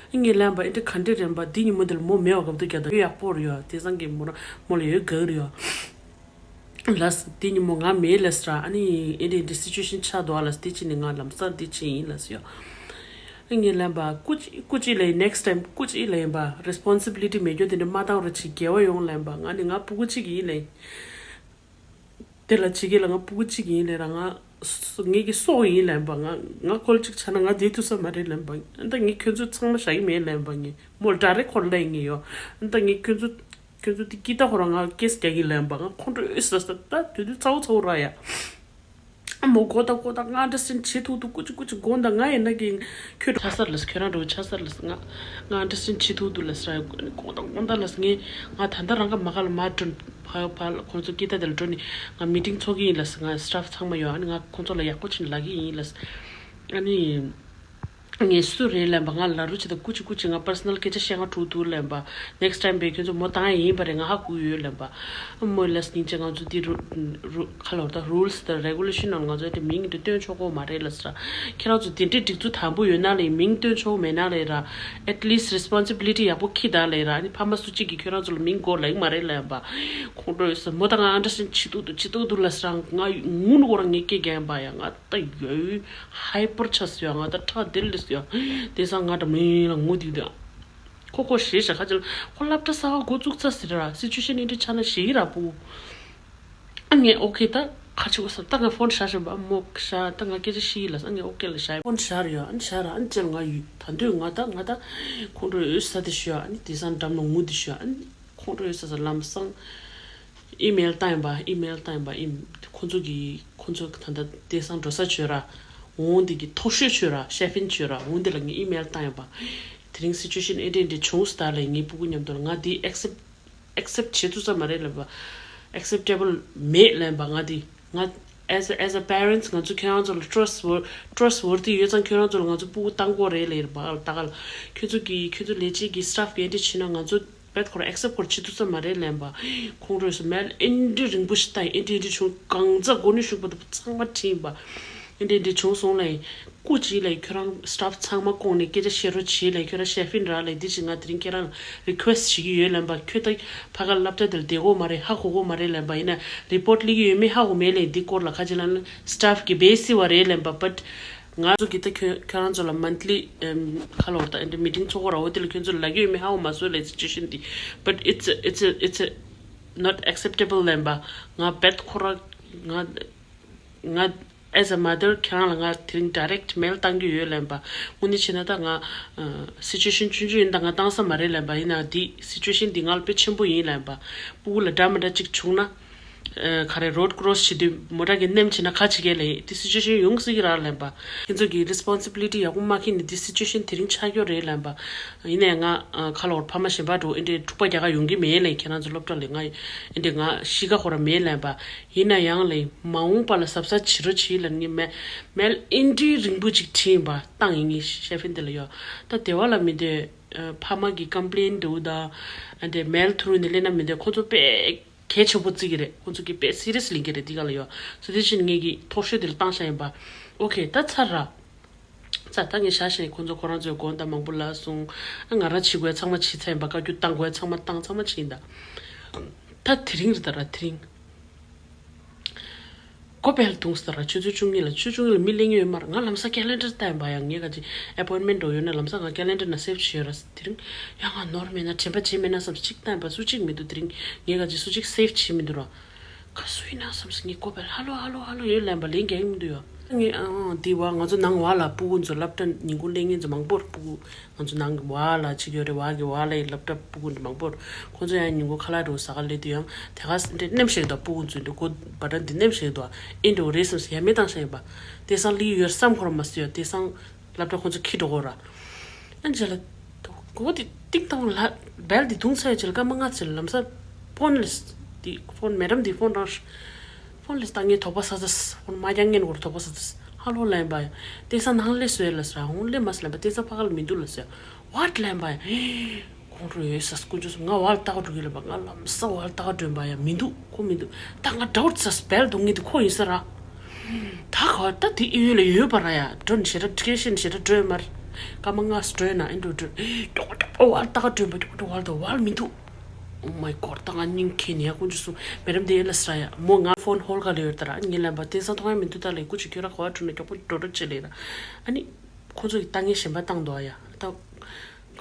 ཡ། ངས་ལབ་པ་ཨེ་འདྲ་ག་འདྲ་རེད་པ། འདི་ཉིན་མོ་འདིར་མོ་མེད་པ་སྐབས་དུ་རྒྱ་དང་ཡོད་ཡག་པོ་རེད་ཡ། དེང་སང་གི་མོ་རང་མོ་ལ་ཡོད་དགའ་གི་རེད་ཡ། ལགས་འདི་ཉིན་མོ་ང་མེད་ལགས་ར། ཨ་ནི་ཨེ་འདྲ་འདི་སི་ཅུ་ཨེ་ཤན་ཆགས་འདུག་ཨ་ལགས། དེ་ཕྱིན་ནས་ང་ལམ་སང་འདི་ཕྱིན་ཡིན་ལགས་ཡ། ངས་ལབ་པ་སྐུ་མཁྱེན་སྐུ་མཁྱེན་ལབ་ཡིན། ནེགསི་ཊེམ་སྐུ་མཁྱེན་ལབ་ཡིན་པ། རེ་སི་པོན་སི་བི་ལི་ཊི་མེད་རྒྱུ་དེ་འདྲ་མ་བཏང་རོགས་བྱེད། དགེ་བ་ཡོང་ལབ་ཡིན་པ། ང་ནི་ང་སྤུ་གུ་གཅིག་ཡིན་ལབ་ཡིན། དེ་ལ་ཇི་སྐད་ལ་ང་སྤུ་གུ་གཅིག་ཡིན་ལབ་ར། ང་སོ་ངེད་ཀྱི་སྲོག་ཡིན་ལབ་པ། ང་ང་ཁོལ་གཅིག་ཆགས་ན་ང་བསྡད་ཐུབ་ས་མ་རེད་ལབ་པ། ཨ་ད་ངས་ཁྱོད་ཚོ་ཚང་མ་བཞག་གི་མེད་ལབ་པ། ངས་མོ་ལ་ཌའི་རེག་ཁོ་ལ་ལབ་ཡིན་ངས་ཡོ། ཨ་ད་ངས་ཁྱོད་ཚོ་ཁྱོད་ཚོ་དེ་ཀི་ཏ་ཁོ་རང་ང་ཀེ་སི་རྒྱག་གི་ལབ་པ། ང་ཁོང་ཁྲོ་ཨོ་ས་ས་ད་དུས་དུས་ཚ་བོ་ཚ་བོ་ར་ཡ། ཨ་མོ་གོ་ད་གོ་ད་ང་འདྲ་སེམས་བྱེད་ཐུག་ཐུག་ཀུ་ཅི་ཀུ་ཅི་དགོངས་དག་ང་ཡིན་ན་གི་ཁྱོད་ཆགས་ས་རེད་ལགས། ཁྱོད་རང་འགྲོ་ཆགས་ས་རེད་ལགས། ང་ང་འདྲ་སེམས་བྱེད་ཐུག་འདུག་ལགས་ཟེར། ཨ་ནི་དགོངས་དག་དགོངས་དག་ལགས། ངས་ང་ད་ལྟ་རང་ག་མ་ག་ལ་མ་འགྲོ། ཕ་ཕ་ཁོང་ཚོ་ཀི་ཏ་དེ་ལ་འགྲོ་ནས་ང་མི་ཊིང་ཚོགས་ཀྱི་ཡིན་ལགས། ང་སི་ཊཕ་ཚང་མ་ཡོད། ཨ་ནི་ང་ཁོང་ཚོ་ལ་ཡག་པོ་བྱས་ནས་ལབ་ཀྱི་ཡིན་ལགས། ཨ་ནི་ ངས་སུ་རེད་ལབ་པ། ང་ལ་རུ་ཅི་དང་སྐུ་ཅི་སྐུ་ཅི་ང་པར་སོ་ནལ་སྐད་ཆ་བཤད་ང་ཐུག་འདུག་ལབ་པ། ནེགསི་ཊའིམ་བས་ཁྱོད་ཚོ་མོ་བཏང་ཡ་ཡིན་པ་རེད། ང་ཧ་གོ་ཡོད་ལབ་པ། མོ་ལ་སྙིང་རྗེ། ང་ཚོ་འདི་རུ་རུ་ཁ་ལོར་ད་རུལ་སི་དང་རེ་གུ་ལེ་ཤན་ནང་ང་ཚོ་དེ་མིང་དེ་སྟོན་ཆོག་གོ་མ་རེད་ལབ་ཟེར། ཁྱེད་རང་ཚོ་དེ་འདྲའི་སྒྲིག་འཛུགས་དམ་པོ་ཡོད་ན་ལས་མིང་སྟོན་ཆོག་མེད་ན་ལས་ར། ཨེཊ་ལིསི་རི་སི་པོན་སི་བི་ལི་ཊི་ཡག་པོ་འཁྱེར་ད་ལས་ར། ཨ་ནི་ཕ་མ་སུ་གཅིག་གིས་ཁྱོད་རང་ཚོ་ལ་མིང་གོ་ལ་ཡིན་མ་རེད་ལབ་པ། ཁོང་ཁྲོ་ཡོད་ས་མོ་ད་ང་ཨན་ཌར་སི་ཊེན་ཌི་བྱེད་ཐུབ་འདུག་བྱེད་ཐུབ་འདུག་ལབ་ཟེར། ང་ངུ་ནུ་གོ་རང་ངས་སྐད་རྒྱག་ཡིན་པ་ཡ། ང་ད་ཡོད་ཧའི་པར་ཆགས་སོང་ཡ། ང་ད་ཁྲག་དེ་ལས་སོང་ཡ། དེང་སང་ང་འདྲ་མིན་ལ་ངུ་དེ་དེ། ཁོ་ཁོ་ཞེད་ཤག་ཁ་ཅིག་ལ་ཁོ་སློབ་གྲྭ་གསར་པ་འགོ་བཙུགས་ཚར་ཟེར་ར། སི་ཅུ་ཨེ་ཤན་ཨེ་འདྲ་ཆགས་ན་ཞེད་ཀྱི་ར་པུ། ཨ་ངས་ཨོ་ཁེ་ད་ཁ་ཆེ་གོ་ས། ད་ང་ཕོན་བཞག་བཞིན་པ་མོ་ཤ། ད་ང་སྐད་ཆ་ཤི་ཡི་ལ་ས། ཨ་ངས་ཨོ་ཁེ་ལ་བཞག་ཕོན་བཞག་ར་ཡ། ཨ་ནི་བཞག་ར། ཨ་ནི་ཅེར་ང་ཡུལ་ད་འདོད་ང་ད་ང་ད་ཁོང་ཁྲོ་ཡོད་ས་དེ་ཤི་ཡ། ཨ་ནི་དེང་སང་འགྲམ་ལ་ངུ་དེ་ཤི་ཡ། ཨ་ནི་ཁོང་ཁྲོ་ཡོད་ས་ས་ལམ་སང་ཨི་མེལ་བཏང་ཡིན་པ། ཨི་མེལ་བཏང་ཡིན་པ། ཨི་ཁོང་ཚོ་གི་ཁོང་ཚོ་ད་ལྟ་དེང་སང་འགྲོ་ས་བྱོས་ར། འོང་དེ་གི་མཐོ་ཤོས་བྱོས་ར། ཤེ་ཕིན་བྱོས་ར། འོང་དེ་ལ་ངས་ཨི་མེལ་བཏང་ཡིན་པ། དེ་རིང་སི་ཅུ་ཨེ་ཤན་ཨེ་འདྲ་འདྲ་བྱུང་སྟ་ལ་ངའི་སྤུ་གུ་མཉམ་དུ་ལ་ང་དེ་ཨེག་སེབ་ཨེག་སེབ་བྱེད་ཐུབ་ས་མ་རེད་ལབ་པ། ཨེག་སེབ་ཊེ་བལ་མེད་ལབ་པ། ང་དེ་ང་as a as a parents ང་ཚོ་ཁྱོད་རང་ཚོ་ལ་ཊྲས་ཊྲས་ཝོར་ཐི་ཡོད་ཙང་ཁྱོད་རང་ཚོ་ལ་ང་ཚོ་སྤུ་གུ་བཏང་དགོས་རེད་ལབ་ཡིན་པ། ད་ག་ལ་ཁྱོད་ཚོ་གི་ཁྱོད་ཚོ་ལས་བྱེད་ཀྱི་སི་ཊཕ་གི་ཨེ་འདྲ་བྱེད་ན་ང་ཚོ་བེད་ཁོ་རང་ཨེག་སེབ་ཁོ་རང་བྱེད་ཐུབ་ས་མ་རེད་ལབ་པ། ཁོང་ཁྲོས་སུ་མེལ་ཨེ་འདྲ་རིང་པོ་ཞིག་བཏང་ཡིན། ཨེ་འདྲ་ཨེ་འདྲ་བྱུང་། གང་ཚ་གོ་ནས་ཤུགས་པ་དུ་ཚང་མ་ཁྲིད་ཡིན་པ། ཨེ་འདྲ་ཨེ་འདྲ་བྱུང་སོང་ལབ་ཡིན། སྐུ་མཁྱེན་ལབ་ཡིན། ཁྱོད་རང་སི་ཊཕ་ཚང་མ་བསྐོངས་ནས་སྐད་ཆ་བཤད་རོགས་བྱེད་ལབ་ཡིན། ཁྱོད་རང་ཤེ་ཕིན་ར་ལབ་ཡིན། འདི་ཞིག་ང་དེ་རིང་ཁྱེད་རང་ལ་རི་ཁུ་ཨེ་སི་ཊི་བྱེད་ཀྱི་ཡོད་ལབ་ཡིན་པ། ཁྱོད་ད་ཕ་ག་སློབ་གྲྭ་དེ་ལ་བསྡད་ཀྱི་ཡོད་མ་རེད། ཧ་གོ་གི་ཡོད་མ་རེད་ལབ་ཡིན་པ། ཡིན་ན་རི་པོར་ཊི་སླེབས་ཀྱི་ཡོད་མེད་ཧ་གོ་མེད་ལབ་ཡིན། འདི་སྐོར་ལ་ཁ་ཅིག་ལ་ནི་སི་ཊཕ་གི་བེ་སི་བ་རེད་ལབ་ཡིན་པ། བཊ་ང་ཚོ་གི་ད་ཁྱོད་ཁྱོད་རང་ཚོ་ལ་མན་ཐི་ལི་ཁ་ལོར་ད་ཨེ་འདྲ་མི་ཊིང་ཚོགས་གོ་ར། འོ་དེ་ལ་ཁྱོད་ཚོ་ལ་ལབ་ཀྱི་ཡོད་མེད་ཧ་གོ་མ་སོང་ལབ་ཡིན། སི་ཅུ་ཨེ་ཤན་འདི། But it's a- it's a- it's a not acceptable ལབ་ཡིན་པ། ང་བེད་ཁོ་ར་ང་ང་as a mother ཁྱེད་རང་ལ་ང་དེ་རིང་ཌའི་རེག་མེལ་བཏང་གི་ཡོད་ལབ་ཡིན་པ། དངོས་གནས་བྱས་ན་ད་ང་སི་ཅུ་ཨེ་ཤན་ཆུང་ཆུང་ཡིན། ད་ང་བཏང་ས་མ་རེད་ལབ་ཡིན་པ། ཡིན་ན་འདི་སི་ཅུ་ཨེ་ཤན་འདི་ང་ལ་དཔེ་ཆེན་པོ་ཡིན་ལབ་ཡིན་པ། སྤུ་གུ་ལ་འདྲ་མི་འདྲ་ཅིག་བྱུང་ན། ག་རེ་རོཌ་ཀོ་སི་བྱེད་དུས་མོ་ཊ་གི་ནེམ་བྱས་ན་ག་བྱེད་ཀྱི་ལབ་ཡིན། འདི་སི་ཅུ་ཨེ་ཤན་ཡོང་སྲིད་ཀྱི་ར་ལབ་ཡིན་པ། ཁྱེད་ཚོ་གི་རི་སི་པོན་སི་བི་ལི་ཊི་ཡག་པོ་མ་འཁྱེར་ནས་འདི་སི་ཅུ་ཨེ་ཤན་དེ་རིང་ཆགས་ཀྱི་ཡོད་རེད་ལབ་ཡིན་པ། ཡིན་ནའི་ང་ཁ་ལོར་ཕ་མ་གཞན་པ་འགྲོ་ཨེ་འདྲའི་འཁྲུག་པ་རྒྱག་ག་ཡོང་གི་མེད་ལབ་ཡིན། ཁྱེད་རང་ཚོ་སློབ་གྲྭ་ལ་ང་ཨེ་འདྲའི་ང་གཤིས་ཀ་ཁོ་ར་མེད་ལབ་ཡིན་པ། ཡིན་ན་ཡང་ལས་མ་འོངས་པ་ལ་གཟབ་གཟབ་བྱེད་རོགས་བྱེད་ལབ་ངས་མེ- མེལ་ཨེ་འདྲའི་རིང་པོ་ཅིག་བྲིས་ཡིན་པ། བཏང་ཡིན། ངས་ཤེ་ཕིན་དེ་ལ་ཡོད། ད་དེ་བ་ལ་མི་འདོད། ཕ་མ་གི་ཀམ་པི་ལེན་འདུག་ད་ཨ་འདྲའི་མེལ་ཐུ་རུ་ནས་སླེབས་ན་མི་འདོད། ཁོ་ཚོ་དཔེ་གལ་ཆེན་པོ་བརྩི་གི་རེད། ཁོ་ཚོ་གི་དཔེ་སི་རི་ཡས་ལེན་གི་རེད། འདི་ག་ལ་ཡོད། སོ་དེ་བཞིན་ངས་གི་མཐོ་ཤོས་དེ་ལ་བཏང་བཞག་ཡིན་པ། ཨོ་ཁེ་ད་ཚར་ར། ཙ་ད་ངས་བཞག་བཞག་ནས་ཁོང་ཚོ་ཁོ་རང་ཚོའི་དགོངས་དག་མང་པོ་ལབ་སོང་། ཨ་ང་རང་བྱེད་དགོས་ཚང་མ་བྱེད་ཚར་ཡིན་པ། བཀའ་བཀྱོན་བཏང་དགོས་ཚང་མ་བཏང་། ཚང་མ་བྱེད་ཡིན་ད། ད་དེ་རིང་རེད་ད་ར་དེ་རིང་། ཀོ་པལ་དུང་ས་ར་ཆུ་ཚོད་བཅུ་གཉིས་ལ། ཆུ་ཚོད་བཅུ་གཉིས་ལ་མི་སླེབས་ཡོད་མ་རེད། ང་ལམ་སང་ཀེ་ལེན་ཌར་བལྟས་ཡིན་པ་ཡ། ངས་ག་ཅིག་ཨེ་པོའིན་མེན་ཊི་འགྲོ་ཡོད་ན་ལམ་སང་ང་ཀེ་ལེན་ཌར་ནང་སེབ་བྱས་ཡོད་ར། དེ་རིང་ཡ་ང་ནོར་མེད་ན་དྲན་པ་བརྗེད་མེད་ན་བསམ་གཅིག་བལྟས་ཡིན་པ། སུ་གཅིག་མི་འདུག་དེ་རིང་ངས་ག་ཅིག་སུ་གཅིག་སེབ་བྱས་མི་འདུག་ར། ག་སུ་ཡིན་ན་བསམ་སོང་། ངས་ཀོ་པལ་ཧ་ལོ་ཧ་ལོ་ཧ་ལོ་ཡོད་ལབ་ཡིན་པ་ལན་རྒྱག་གི་མི་འདུག་ཡ། ངས་ཨང་ཨང་འདི་བ་ང་ཚོ་ནང་བ་ལ་སྤུ་གུ་ཚོ་སློབ་གྲྭ་ཉིན་གུང་སླེབས་མཁན་ཚོ་མང་པོ་རེད། སྤུ་གུ་ང་ཚོ་ནང་གི་བ་ལ་གཅིག་ཡོད་རེད། བ་གི་བ་ལ་ཡི་སློབ་གྲྭ་སྤུ་གུ་འདི་མང་པོ་རེད། ཁོང་ཚོ་ཡང་ཉིན་གུང་ཁ་ལག་འགྲོ་ཟ་ག་སླེབས་དུས་ཡང་དེ་ག་འདྲ་ནེམ་ཞིག་འདུག་སྤུ་གུ་ཚོ་འདི་གོ་བ་འདྲ་འདི་ནེམ་ཞིག་འདུག་ཨེ་འགྲོ་རེད་བསམ་སོང་། ཡ་མེད་བཏང་ཤག་ཡིན་པ། དེང་སང་ལི་ཡོད་བསམ་ཁོ་རང་མ་སུ་ཡ། དེང་སང་སློབ་གྲྭ་ཁོང་ཚོ་ཁྱི་འགྲོ་གོ་ར། ཨ་ནི་རྗེས་ལ་གོ་དེ་ཏིང་ཏང་ལ་བལ་དེ་བརྡུངས་ཚར་རྗེས་ལ་སྐར་མ་ལྔ་ཙམ་ལམ་སང་ཕོན་ལས་དེ་ཕོན་མེ་ཌམ་དེ་ཕོན་རང་ཕོན་ལས་ད་ངས་དོགས་པ་ཟ་ཟ། ཕོན་མ་རྒྱག་ངན་གོར་དོགས་པ་ཟ་ཟ། ཧ་ལོ་ལན་པ་ཡ། དེང་སང་ནང་སླེབས་སོང་ལ་ཟེར། ཧོན་སླེབས་མ་སོང་ལན་པ། དེང་སང་ཕ་ག་ལ་མི་འདུག་ལ་ཟེར། ཝཊ་ལན་པ་ཡ། ཁོང་ཁྲོ་ཡོད་ས་དཀོན་མཆོག་གསུམ། ང་ཝལ་ལྟ་ག་འགྲོ་གི་ལ་པ། ང་ལམ་སང་ཝལ་ལྟ་ག་འགྲོ་པ་ཡ་མི་འདུག་ཁོ་མི་འདུག་ད་ང་ཌའུཊ་ས་བལ་གཏོང་གི་འདུག་ཁོ་ཡིན་ས་ར། ད་ག་ད་དེ་ཨི་ཡོད་ལ་ཡོད་པ་ར་ཡ། འགྲོ་ནི་ཞེ་དྲག་སྐད་ཤེས་ནི་ཞེ་དྲག་འགྲོ་ཡོད་མ་རེད། སྐར་མ་ལྔ་ཙམ་འགྲོ་ཡོད་ན་ཨེ་འགྲོ་འགྲོ། ཀྱོག་ཀྱོག་ཝལ་ལྟ་ག་འགྲོ་ཡིན་པ། ཀྱོག་ཀྱོག་ཝལ་དང་ཝལ་མི་འདུག Oh my god ད་ང་སྙིང་ཁེངས་ནས་ཡ། དཀོན་མཆོག་གསུམ། མེ་ཌམ་དེ་ཨེ་ལ་ས་ར་ཡ། མོ་ང་ཕོན་ཧོལ་ག་ལ་ཡོད་ད་ར། ངས་ལན་པ་དེང་སང་མཐོང་ཡ་མི་འདུག་ད་ལས་སྐུ་མཁྱེན་ཁྱོད་ར་ག་བ་འགྲོ་ན་མགྱོགས་པོ་འགྲོ་འགྲོ་བྱེད་ལས་ར། ཨ་ནི་ཁོང་ཚོ་གི་ལྟ་ངན་གཞན་པ་བཏང་འདུག་ཨ་ཡ། ད་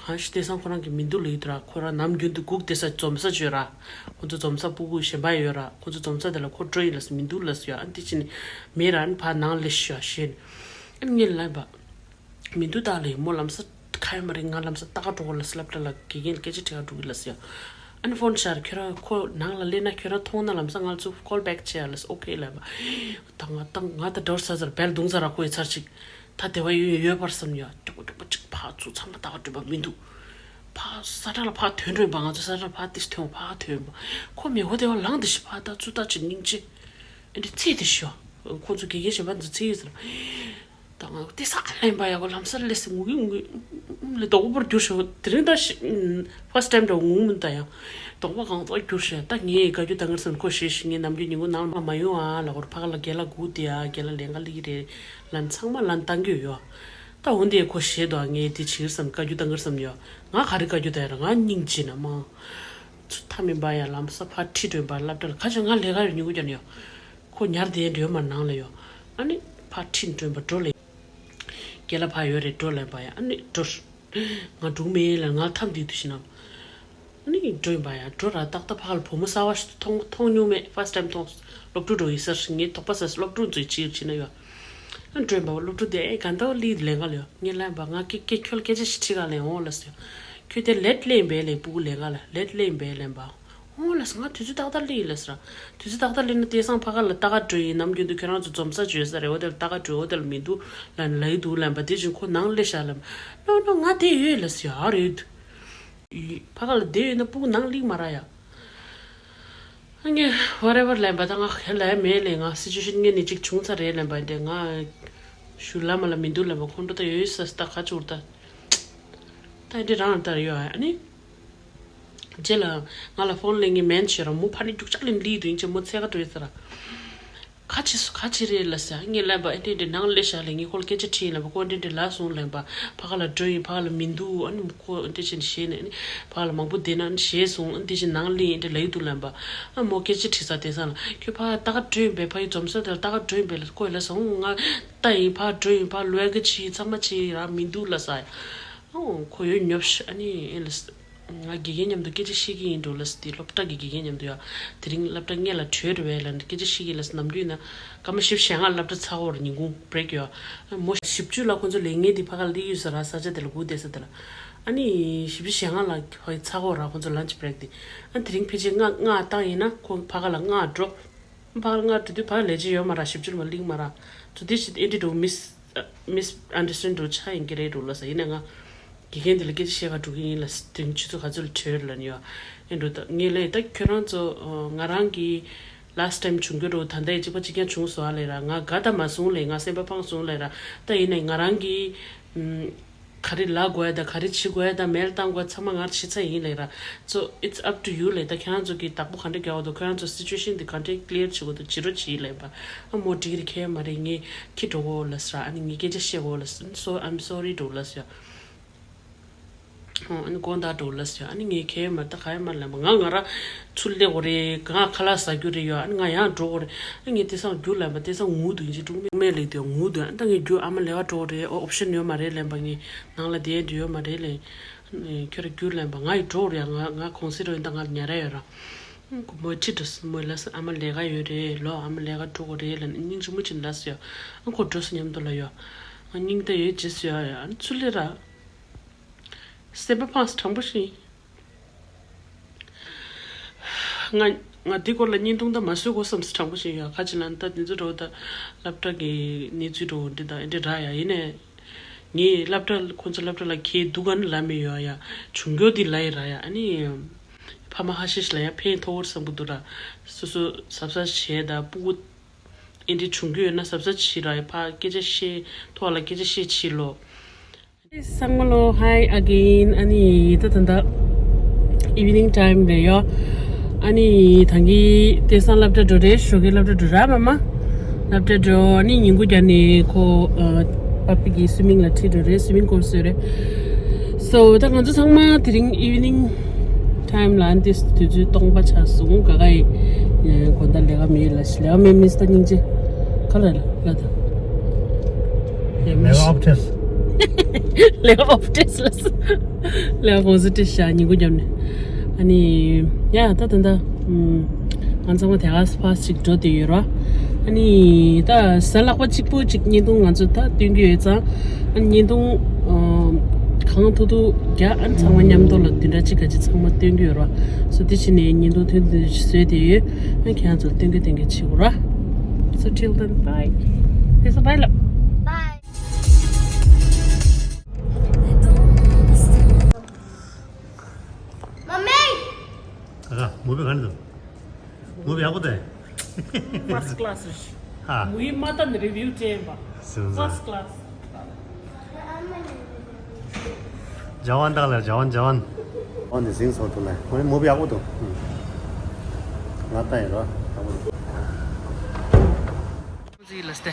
གང་ཞིག་དེང་སང་ཁོ་རང་གི་མི་འདུག་ལབ་ཡོད་དུས་ར། ཁོ་རང་ནམ་རྒྱུན་དུ་སྒུག་བསྡད་ས་འཛོམས་ས་བྱོས་ར། ཁོ་ཚོ་འཛོམས་ས་སྤུ་གུ་གཞན་པ་ཡོད་ར། ཁོ་ཚོ་འཛོམས་ས་དེ་ལ་ཁོ་འགྲོ་ཡིན་ལབ་སོང་། མི་འདུག་ལབ་སོང་ཡ། ཨ་ནི་དེ་ཕྱིན་ནས་མེད་ར། ཨ་ནི་ཕར་ནང་སླེབས་ཤོག་ཞེས་ནས། ཨ་ནི་ངས་ལབ་པ། མི་འདུག་ད་ལབ་ཡིན། མོ་ལམ་སང་ཁ་ཡོད་མ་རེད། ང་ལམ་སང་ལྟ་ག་འགྲོ་གོ་ལབ་སོང་། སློབ་གྲྭ་ལ་དགེ་རྒན་ལ་སྐད་ཆ་དྲི་ག་འགྲོ་གི་ལབ་སོང་ཡ། ཨ་ནི་ཕོན་ཤར་ཁྱོད་རང་ཁོ་ནང་ལ་སླེབས་ན་ཁྱོད་རང་མཐོང་ན་ལམ་སང་ང་ཚོ་ཀོལ་བེག་བྱེད་ཡ་ལབ་སོང་། ཨོ་ཁེ་ལབ་པ། ད་ང་ད་ང་ད་ཌའུཊ་ས་ཟེར་བལ་བརྡུངས་ས་ར། ཁོ་ཡི་ཚར་ཅིག་ད་དེ་བ་ཡོད་ཡོད་པར་བསམ་ཡ། མགྱོགས་པོ་མགྱོགས་པོ་ཅིག་ཕར་ཚུར་ཚང་མ་ལྟ་ག་འགྲོ་པ་མི་འདུག་ཕར་ས་ཁྲ་ལ་ཕར་ཐོན་འགྲོ་ཡིན་པ། ང་ཚོ་ས་ཁྲ་ལ་ཕར་ཏིས་ཐོན་ཕར་ཐོན་པ། ཁོ་མེ་ཧོ་དེ་བ་ལངས་དེ་ཤི་ཕར་ལྟ་ཚུར་ལྟ་ཅིག་སྙིང་རྗེ། ཨེ་འདི་ཚེ་དེ་ཤི་ཡ། ཁོ་ཚོ་དགེ་རྒན་གཞན་པ་འདི་ཚེ་ཡི་ཟེར། ད་ང་དེ་ས་ལེན་པ་ཡག་པོ་ལམ་སང་ལས་སེ་ངུ་གི་ངུ་གི་ལས་དོག་པོར་གྱུར་ཤོག་དེ་རིང་ད་ཕར་སི་ཊི་ཊའིམ་འདྲ་ངུ་མིན་ད་ཡང་དོག་པ་གང་དོག་གྱུར་ཤོག་ད་ངས་བཀའ་བཀྱོན་བཏང་གི་རེད་བསམ་ཁོ་ཞེས་ཞིག་ངས་ནམ་རྒྱུན་ཉིན་གུང་ནང་ལ་མ་ཡོང་ཨ་ལ་ཧོར་ཕ་ག་ལ་རྒན་ལགས་སྒུག་དེ་ཨ་རྒན་ལགས་ལན་ག་ལི་རེད་ལན་ཚང་མ་ལན་བཏང་གི་ཡོད། ད་འོན་ཏེ་ཁོ་ཞེས་དོ་ངས་དེ་བྱིར་བསམ་བཀའ་བཀྱོན་བཏང་གི་རེད་བསམ་ཡོད། ང་ག་རེ་བཀའ་བཀྱོན་བཏང་ཡོད་ར་ང་སྙིང་རྗེ་ན་མ། ཚུ་མཐའ་མིན་པ་ཡ་ལམ་སང་ཕར་ཁྲིད་འགྲོ་ཡིན་པ་སློབ་གྲྭ་ལ་ཁ་ཆེ་ང་ལས་ཀ་ཡོད་ཉིན་གུང་རྒྱབ་ནས་ཡོད། ཁོ་ཉར་དེ་འགྲོ་ཡོད་མ་ནང་ལ་ཡོད། ཨ་ནི་ཕར་ཁྲིད་འགྲོ་ཡིན་པ་འགྲོ་ལེ། རྒན་ལགས་ཕར་ཡོད་རེད་འགྲོ་ལེན་པ་ཡ་ཨ་ནི་འགྲོ། ང་འགྲོ་མེད་ལ་ང་ཐམ་དེ་དུ་ཤི་ནམ། ཨ་ནི་འགྲོ་ཡིན་པ་ཡ་འགྲོ་ར་ཏག་ཏག་ཕ་ག་ལ་བུ་མོ་གསར་བ་ཞིག་མཐོང་མཐོང་མྱོང་མེད་ཕར་སི་ཊི་ཊའིམ་མཐོང་། སློབ་ཕྲུག་འགྲོ་ཡིན་ས་ཞིག་ངས་དོགས་པ་ཟ་སློབ་ཕྲུག་ཚོའི་ཕྱིར་ཕྱིན་ན་ཡོད། ཨ་འགྲོ་ཡིན་པ་སློབ་ཕྲུག་དེ་ཨེ་ག་འདྲ་ལི་ལེན་ག་ལ་ཡོད་ངས་ལན་པ་ང་ཀེ་ཀེ་ཁྱོད་ལ་སྐད་ཆ་ཞིག་དྲིས་ག་ལེན་འོང་ལ་ཟེར། ཁྱོད་དེ་ལེ་ཊི་ལེན་པས་ལེ་སྤུ་གུ་ལེན་ག་ལ་ལེ་ཊི་ལེན་པས་ལེན་པ། ཨོ་ལ་ས་ང་དུས་ཚོད་ཏག་ཏག་ལི་ལ་ས་ར། དུས་ཚོད་ཏག་ཏག་ལི་ན་དེ་སང་ཕ་ག་ལ་ལྟ་ག་འགྲོ་ཡིན་ནམ་རྒྱུན་དུ་ཁྱོད་རང་ཚོ་འཛོམས་ས་བྱོས་ས་རེད་འོ་དེ་ལ་ལྟ་ག་འགྲོ་འོ་དེ་ལ་མི་འདུག་ལ་ལ་ཡི་འདུག་ལན་པ་དེ་བཞིན་ཁོ་ནང་ལེ་ཤ་ལན་པ། ནོ་ནོ་ང་དེ་ཡོད་ལ་ས་ཡ་རེད། ཕ་ག་ལ་བསྡད་ཡོད་ན་སྤུ་གུ་ནང་ལིག་མ་ར་ཡ། ཨ་ངས་ཝ་རེ་ཝར་ལན་པ་ད་ང་ག་ལ་མེད་ལས་ང་སི་ཅུ་ཤན་ངས་ནི་གཅིག་བྱུང་ཚར་རེད་ལན་པ་འདི་ང་ཞུ་ལ་མ་ལ་མི་འདུག་ལན་པ་ཁོང་ཁྲོ་ད་ཡོད་ས་ད་ག་ཅུར་ད། ད་འདི་རང་ལྟར་ཡོད་ཨ་ནི། རྗེས་ལ་ང་ལ་ཕོན་ལེན་ངས་མེན་བྱོས་ར་མོ་ཕ་ནི་རྒྱུག་ཅག་ལེན་ལི་དུ་ཡིན་ཅེ་མོ་ཚེ་ག་འགྲོ་ཡོད་ས་ར། ཁ་ཆེ་སུ་ཁ་ཆེ་རེད་ལ་ཟེར་ངས་ལན་པ་ཨེ་འདྲེ་འདྲེ་ནང་ལས་ཤ་ལས་ངས་ཁོ་ལ་སྐད་ཆ་དྲིས་ལན་པ་ཁོ་འདྲེ་འདྲེ་ལ་སོང་ལན་པ་ཕ་ག་ལ་འགྲོ་ཡིན་ཕ་ག་ལ་མི་འདུག་ཨ་ནི་ཁོ་འདྲེ་ཆེན་ཞེས་ནས་ཨ་ནི་ཕ་ག་ལ་མང་པོ་བསྡད་ན་ཨ་ནི་ཞེས་སོང་ཨ་ནི་དེ་བཞིན་ནང་ལས་ཨེ་འདྲེ་ལ་ཡི་འདུག་ལན་པ་ཨ་མོ་སྐད་ཆ་དྲིས་ས་དེ་སང་ལ་ཁྱོད་ཕ་ག་ལྟ་ག་འགྲོ་ཡིན་པས་ཕ་ཡི་འཛོམས་ས་དེ་ལ་ལྟ་ག་འགྲོ་ཡིན་པས་ལ་ཁོ་ལ་སོང་ང་ལྟ་ཡིན་ཕ་ག་འགྲོ་ཡིན་ཕ་ག་ལོས་ག་ཆི་ཚང་མ་ཆི་ར་མི་འདུག་ལ་ས་ཡ་ཨ་ཁོ་ཡོད་ཉོབ་ཤ་ཨ་ནི་ཨེ་ལ་ས། ང་དགེ་རྒན་མཉམ་དུ་སྐད་ཆ་བཤད་ཀྱི་ཡིན་འགྲོ་ལ་ཟེར་ཏེ་སློབ་གྲྭ་གི་དགེ་རྒན་མཉམ་དུ་ཡ། དེ་རིང་སློབ་གྲྭ་སྔོན་ལ་གྲོལ་རེད་བས་ལ་སྐད་ཆ་བཤད་ཀྱི་ལ་ཟེར་ནམ་རྒྱུན་ན། སྐར་མ་བཞི་བཅུ་ཞེ་ལྔ་སློབ་གྲྭ་ཚར་བར་ཉིན་གུང་བྷི་རེག་ཡོད། མོ་བཞི་བཅུ་ལ་ཁོ་ཚོ་ལས་ངན་དེ་ཕ་ག་ལ་སླེབས་ཡོད་ས་ར་ས་ཆ་དེ་ལ་སྒུག་བསྡད་ས་དེ་ལ། ཨ་ནི་བཞི་བཅུ་ཞེ་ལྔ་ལ་ཕ་གི་ཚར་བར་ར་ཁོ་ཚོ་ལན་ཆི་བྷི་རེག་དེ། ཨ་དེ་རིང་ཕལ་ཆེར་ལྔ་ལྔ་བཏང་ཡིན་ན་ཁོ་ཕ་ག་ལ་ལྔ་འགྲོ། ཕར་ང་འགྲོ་དུས་ཕར་ལས་བྱེད་ཡོད་མ་ར་ཞིབ་འཇུག་མ་གླིང་མ་ར། ཚོ་དེ་ཞིག་ཨེ་འདྲི་འགྲོ་མིས་མིས་ཨན་ཌར་སི་ཊེན་ཌི་འགྲོ་ཆ་ཡིན་གྱི་རེད་འགྲོ་ལ་ས་ཡིན་ན་ང་དགེ་རྒན་དེ་ལ་སྐད་ཆ་བཤད་ག་འགྲོ་གི་ཡིན་ལ་དེང་ཆུ་ཚོད་ག་ཚོད་ལ་གྲོལ་ལ་ནི་ཡོད་ཨེ་འགྲོ་ད་ངས་ལས་ད་ཁྱོད་རང་ཚོ་ང་རང་གི་ལ་སི་ཊི་ཊེམ་བྱུང་རྒྱུ་འགྲོ་ད་ལྟ་ཡི་གཅིག་པ་གཅིག་རྐྱང་བྱུང་སོང་ཨ་ལས་ར་ང་དགའ་ད་མ་སོང་ལས་ང་སེམས་པ་ཕངས་སོང་ལས་ར་ད་ཡིན་ན་ང་རང་གི་ག་རེ་ལབ་དགོས་ཡ་དང་ག་རེ་བྱེད་དགོས་ཡ་དང་མེལ་བཏང་དགོས་ཚང་མ་ངར་བྱེད་ཚར་ཡིན་ལེ་ར། So it's up to you ལེ་ད་ཁྱེད་རང་ཚོ་གི་བདག་པོ་ག་འདྲ་རྒྱག་འོ་དོ་ཁྱེད་རང་ཚོ་སི་ཅུ་ཨེ་ཤན་འདི་ག་འདྲ་ཀི་ལི་ཡར་བྱེད་དགོས་དོ་བྱེད་རོགས་བྱེད་ལེ་པ། ཨ་མོ་འགྲིག་རེད་ཁྱེད་མ་རེད་ངས་ཁྱི་འགྲོ་གོ་ལ་ཟེར་ཨ་ནི་ངས་སྐད་ཆ་བཤད་གོ་ལ་ཟེར། So I'm sorry འགྲོ་ལ་ཟེར། ཨ་ནི་དགོང་དག་འགྲོ་ལ་ཟེར་ཨ་ནི་ངས་ཁྱེད་མ་ད་ག་ཡ་མ་ལ་མ་ང་ང་ར། ཚུར་སླེབས་དགོས་རེད། ང་ཁ་ལག་ཟ་རྒྱུ་རེད་ཡོད། ཨ་ནི་ང་ཡང་འགྲོ་དགོས་རེད། ཨ་ངས་དེང་སང་རྒྱུ་ལབ་པ་དེང་སང་ངུ་འདུག་ཡིན་གཅིག་སྒྲུང་མེད་མེད་ལེགས་དུས་ངུ་འདུག་ཨ་ད་ངས་རྒྱུ་ཨ་མ་ལས་ཀ་འགྲོ་དགོས་རེད། ཨོ་ཨོབ་ཤན་ཡོད་མ་རེད་ལབ་པ་ངས་ནང་ལ་བསྡད་འདྲི་ཡོད་མ་རེད་ལས། ཁྱོད་ར་རྒྱུ་ལབ་པ་ང་ཡི་འགྲོ་དགོས་རེད། ང་ང་གོང་སེ་རོ་ཡིན་ད་ང་ཉལ་ར་ཡོད་ར། ཁོ་མོས་ཁྲིད་འགྲོ་སོང་མོས་ལབ་སོང་ཨ་མ་ལས་ཀ་ཡོད་རེད་ལོ། ཨ་མ་ལས་ཀ་འགྲོ་དགོས་རེད་ལབ་ནས་སྙིང་རྗེ་མོ་ཅིག་ལབ་སོང་ཡ། ཨ་ཁོ་འགྲོ་སོང་མཉམ་དུ་ལ་ཡོད། ཨ་སྙིང་ད་ཡོད་རྗེས་སུ་ཡ་ཡ་ཨ་ཚུར་སླེབས་ར། སེམས་པ་ཕངས་དྲང་པོ་ཞིག་ང་ང་འདི་སྐོར་ལ་བརྙན་ཐུང་ད་མ་བཟོས་གོ་བསམ་སོང་དྲང་པོ་ཞིག་ཡོད་ཁ་ཅིག་ལ་ད་འདི་ཚོ་འགྲོ་ད་སློབ་གྲྭ་གི་གནས་ཚུལ་འགྲོ་འདི་ད་འདི་ར་ཡ་ཡིན་ནས་ངས་སློབ་གྲྭ་ཁོ་ཚོ་སློབ་གྲྭ་ལ་ཁྱེད་འདུག་ག་ནི་ལབ་མི་ཡོད་ཡ་བྱུང་རྒྱུ་འདི་ལ་ཡི་ར་ཡ་ཨ་ནི་ཕ་མ་ཧ་ཤེ་ཤི་ལ་ཡ་ཕན་ཐོགས་བསམ་གི་འདུག་ར་སོ་སོ་གཟབ་གཟབ་བྱས་ད་སྤུ་གུ་ཨེ་འདྲ་བྱུང་རྒྱུ་ཡོད་ན་གཟབ་གཟབ་བྱེད་ར་ཡ་ཕ་སྐད་ཆ་བཤད་ཐོག་ལ་སྐད་ཆ་བཤད་བྱེད་ལོ། སང་མ་ལོ་Hi again ཨ་ནི་ད་ད་ད་evening time རེད་ཡོ། ཨ་ནི་ད་གི་དེང་སང་སློབ་གྲྭ་འགྲོ་རེད། ཞོགས་ཀའི་སློབ་གྲྭ་འགྲོ་ར་མ་མ། སློབ་གྲྭ་འགྲོ་ཨ་ནི་ཉིན་གུང་རྒྱབ་ནས་ཁོ་ཨ་པ་པི་གི་སུའི་མིང་ལ་ཁྲིད་འགྲོ་རེད། སུའི་མིང་སྐོར་བཟོས་རེད། So ད་ང་ཚོ་ཚང་མ་དེ་རིང་evening time ལ་ཨ་ནི་དུས་ཚོད་སྟོང་པ་ཆགས་སོང་ག་ག་ཡི་དགོང་དག་ལས་ཀ་མེད་ལ་ལས་ཀ་མེད་མིན་ད་སྙིང་རྗེ་ག་ལ་ལ་ད། ལས་ཀ་ཨོབ་ཏེས། ལས་ཀ་ཨོབ་ཏེས་ལ་ལས་ཀ་གོང་ས་ཏེ་ཤ་ཉིན་གུང་རྒྱབ་ནས་ཨ་ནི་ཡ་ད་ད་ད་ང་ཚང་མ་དེ་ག་ཕ་ཅིག་འགྲོ་དེ་ཡོད་ར། ཨ་ནི་ད་གཟའ་ལྷག་པ་གཅིག་པོ་གཅིག་བརྙན་ཐུང་ང་ཚོ་ད་སྟོན་གྱི་ཡོད་ཙང་ཨ་ནི་བརྙན་ཐུང་གང་ཐུབ་ཐུབ་རྒྱ་ཨ་ནི་ཚང་མ་མཉམ་དུ་ལ་བདུན་ཕྲག་གཅིག་ག་ཅིག་ཚང་མ་སྟོན་གྱི་ཡོད་ར། སོ་དེ་ཕྱིན་ནས་བརྙན་ཐུང་ཐུང་ཐུང་ཞིག་བཟོས་དེ་ཡོད། ཨ་ནི་ཁྱེད་རང་ཚོ་སྟོན་གྱི་སྟོན་གྱི་བྱེད་དགོས་ར། So till then, bye. This is bye. Bye. Mommy. ཨ་མུ་བི་ག་འདུག་མུ་བི་ཡག་པོ་འདུག First class རེད། ཧ། མུ་ཡི་མ་ལྟ་ནི་review སྤྲད་པ། སུ་ཟ། First class. ཇ་ཝན་ཏག་ལ་ཇ་ཝན་ཇ་ཝན། ཨོ་ནི་ཟིང་སོང་ཐུག་ལ་ཁོ་མོ་བི་ཡག་པོ་འདུག་ང་ལྟ་ཡིན་རོ་ཡག་པོ་འདུག་ཟིག་ལ་སྟེ།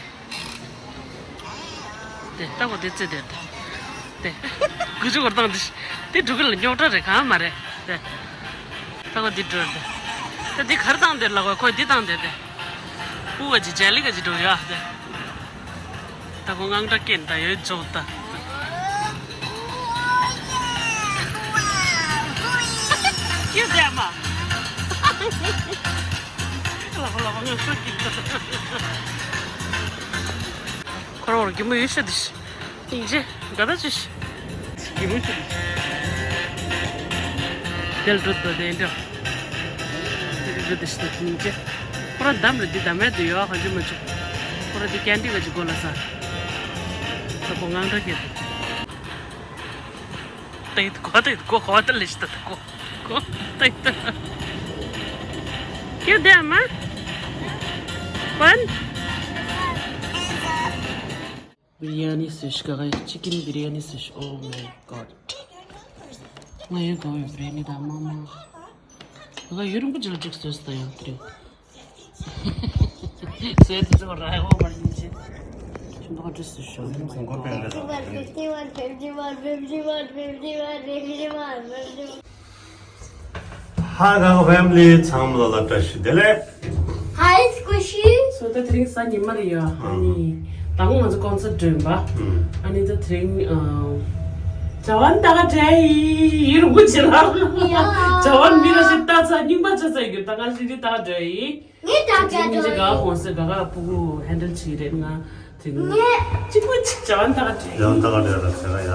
དེ་ལྟ་གོ་དེ་ཙེ་དེ་དེ། དེ་གུ་ཅུ་གོར་བཏང་དེ་དེ་འགྲོ་གི་ལ་རྙོག་དྲ་རེད་གང་མ་རེད་དེ། ལྟ་གོ་དེ་འགྲོ་དེ། དེ་དེ་གར་བཏང་དེ་ལ་གོ་ཁོས་དེ་བཏང་དེ་དེ། ཕུ་ག་ཅི་ཇ་ལི་ག་ཅི་འགྲོ་ཡ་དེ། ད་ཁོ་དངངས་སྐྲག་སྐྱེས་ད་ཡོད་ཅོག་ད། ཁྱོད་བསྡད་མ། ལག་པ་ལག་པ་ངང་སོ་སྐྱིད་ད། ཁོ་རང་རང་གི་མོ་ཡོད་ཤ་དི་ཤ། སྙིང་རྗེ་དགའ་ད་ཅི་ཤ། གི་མོ་ཤ་དི་ཤ། དེལ་འགྲོ་ད་དེ་འདྲ། འདི་འདྲ་དེ་ཤ་དེ་སྙིང་རྗེ། ཁོ་རང་འདམ་རེད་འདི་འདམ་མེད་དུ་ཡོད་གང་ཅི་མ་བྱུང་། ཁོ་རང་འདི་ཀན་ཌི་ག་ཅི་གོ་ལ་ས། ད་ཁོ་དངངས་སྐྲག་སྐྱེས་ད། ཏེ་ཏེ་ཀོ་ཏེ་ཏེ་ཀོ་ཧོ་ཏེ་ལེ་ཤི་ཏེ་ཏེ་ཀོ་ཀོ་ཏེ་ཏེ། ཀྱེ་དེ་མ། པན། བི་རི་ཡ་ནི་ཟོས་ཤིག་ག་ག་ཅི་ཀིན་བི་རི་ཡ་ནི་ཟོས་ཤིག Oh my God. ང་ཡོད་གོ་བི་རི་ཡ་ནི་དང་མ་མ། ག་ག་ཡུན་རིང་པོ་ཅིག་ལ་ཅིག་ཟོས་ད་ཡང་དེ་རིང་། ཟོས་དེ་ཚོ་ར་ཡོང་བར་ཡིན་ཅེས། ཁྱིམ་ཐོག་འདྲི་སུ་ཤོག Oh my God. Fifty-one, fifty-one, fifty-one, fifty-one, fifty-one, fifty-one. ཧ་ག་ག་ཕེ་མི་ལི་ཚང་མ་ལ་བཀྲ་ཤིས་བདེ་ལེགས། Hi, Squishy. སོ་ད་དེ་རིང་གཟའ་ཉི་མ་རེད་ཡ། ཨ་ནི་དང་པོ་ང་ཚོ་ཀོན་སར་ཊི་འགྲོ་ཡིན་པ། ཨ་ནི་ད་དེ་རིང་ཨ། ཇ་ཝན་ད་ག་འདྲ་ཡི་ཡིར་གུ་ཆེ་ལ། ཇ་ཝན་མི་ལ་ཞིག་ལྟ་ཚ་རྙིང་པ་ཆ་ཚ་ཡི་གུ་ད་ང་ཞིག་འདི་ད་ག་འདྲ་ཡི། ངས་ད་ག་འདྲ་ཡི། ངས་ད་ག་འདྲ་ཡི། ཇ་ཝན་ད་ག་འདྲ་ཡི་ལ་ཟེར་ཡ། ང་ད་ག་འདྲ་ཡི་ལ་ཟེར་ཡ།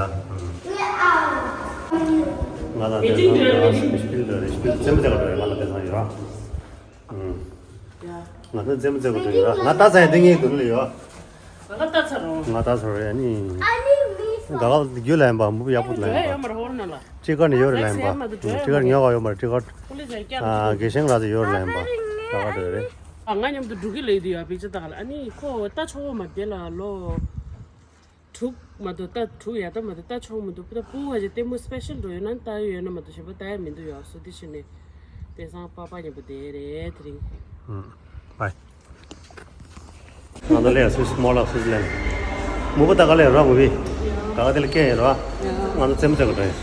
ང་ལ་དེ་ཚང་ཡོད་ར་སྤིལ་རེད་སྤིལ་རྩེད་མོ་རྩེ་ག་འགྲོ་ཡ་ང་ལ་དེ་ཚང་ཡོད་ར། ང་ཚོ་རྩེད་མོ་རྩེ་ག་འགྲོ་ཡོད་ར་ང་ད་ཚང་ཡ་དེ་ངའི་དུན་ལ་ཡོད། ང་ལ་ལྟ་ཚར་རོ། ང་ལྟ་ཚར་རོ་ཨ་ནི། ང་ལ་རྒྱུ་ལ་ཡིན་པ་མུ་ཡག་པོ་ལ་ཡིན་པ། ཊི་ཀར་ནི་ཡོད་རེད་ལ་ཡིན་པ། ཊི་ཀར་ཉོ་ག་ཡོད་མ་རེད་ཊི་ཀར། ཨ་དགེ་ཤེས་ར་ཚོ་ཡོད་རེད་ལ་ཡིན་པ། ད་ག་འགྲོ་རེད། ང་མཉམ་དུ་འགྲོ་གི་ལས་དུ་ཡོད་པི་ཅི་ད་ག་ལ་ཨ་ནི་ཁོ་ལྟ་ཆོག་གོ་མ་དེ་ལ་ལོ། དྲུག་མ་གཏོགས་ལྟ་དྲུག་ཡ་ད་མ་གཏོགས་ལྟ་ཆོག་མི་འདུག་ད་སྤུ་གུ་ཧ་ཅང་ལྟད་མོ་སི་པེ་ཤལ་འགྲོ་ཡོད་ན་ལྟ་ཡོད་ཡོད་ན་མ་གཏོགས་གཞན་པ་ལྟ་ཡ་མི་འདུག་ཡོད་སོ་དེ་ཕྱིན་ནས་དེང་སང་པ་པ་མཉམ་པོ་བསྡད་རེད་དེ་རིང་། ཧུམ། བྷའི། ང་ཚོ་ལས་སུས་མོ་ལགས་སུས་ལེན། མུ་པ་ད་ག་ལས་ར་མུ་བི། ད་ག་དེ་ལ་སྐད་ཡིན་ར། ང་ཚོ་རྩེད་མོ་རྩེ་ག་འགྲོ་ཡིན།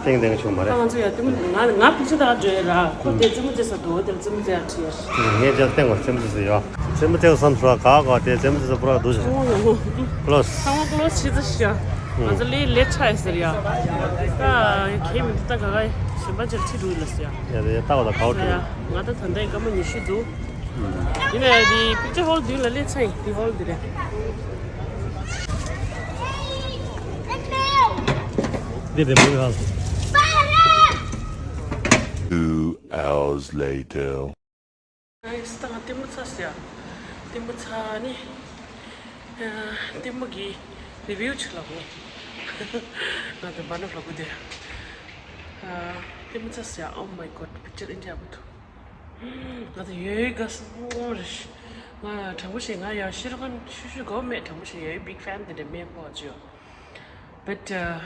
ཏེང་ཏེང་བྱུང་མ་རེད། ང་ཚོ་ཡ་དེ་མོ་ང་ང་ཕིག་ཅི་ད་འགྲོ་ཡ་ར་ཁོ་དེ་རྩེད་མོ་རྩེ་ས་འདུག་དེ་ལ་རྩེད་མོ་རྩེ་ཡ་ཁྲིད་ཡ། ངས་ཅག་ཏེང་བར་རྩེད་མོ་རྩེ་ས་ཡོད། རྩེད་མོ་རྩེ་བསམ་སོང་ག་ག་དེ་རྩེད་མོ་རྩེ་ས་པུ་ར་འདུག་ཟེར། ཚང་མ་ངོ་ངོ། ཀློས། ཚང་མ་ཀློས་ཆི་ཙི་ཤ། ང་ཚོ་ལས་ལས་ཆ་ཡི་ཟེར་ཡ། ད་ཁྱེད་མི་འདུག་ད་ག་ག་ཞིམ་པ་ཅིག་ཁྲིད་འགྲོ་ཡི་ལ་ཟེར་ཡ། ཡ་ད་ཡ་ད་བ་ད་གའོ་ཟེར་ཡ། ཁྲིད། ང་ད་ད་ལྟ་ཡི་སྐར་མ་ཉི་ཤུ་འདུག་ཡིན་ནའི་དེ་པིག་ཅར་ཧོལ་མདུན་ལ་སླེབས་ཚར་ཡིན། དེ་ཧོལ་འདི་རེད། འདི་རེད་མོ་ཧོལ། Two hours later. ཨ་ཡིས་ད་ང་ལྟད་མོ་ཚར་ཟེར་ཡ། ལྟད་མོ་ཚར་ནི། ལྟད་མོ་གི་རི་བིའུ་ཅིག་ལབ་ངེས། ང་དང་བ་ནོ་ལབ་གི་དེ། ལྟད་མོ་ཚར་ཟེར་ཡ། Oh my God, པིག་ཅར་ཨིན་ཇི་ཡག་པོ་འདུག་ང་དང་ཡོད་དགའ་སོང་རེད། ང་དྲང་པོ་བཤད་ང་ཡང་ཤེར་ཁོན་ཤུ་ཤུ་གོ་མེད། དྲང་པོ་བཤད་ཡ་ཡོད་big fan དེ་འདྲ་མེད་པོ་ཅིག་ཡོད། But uh,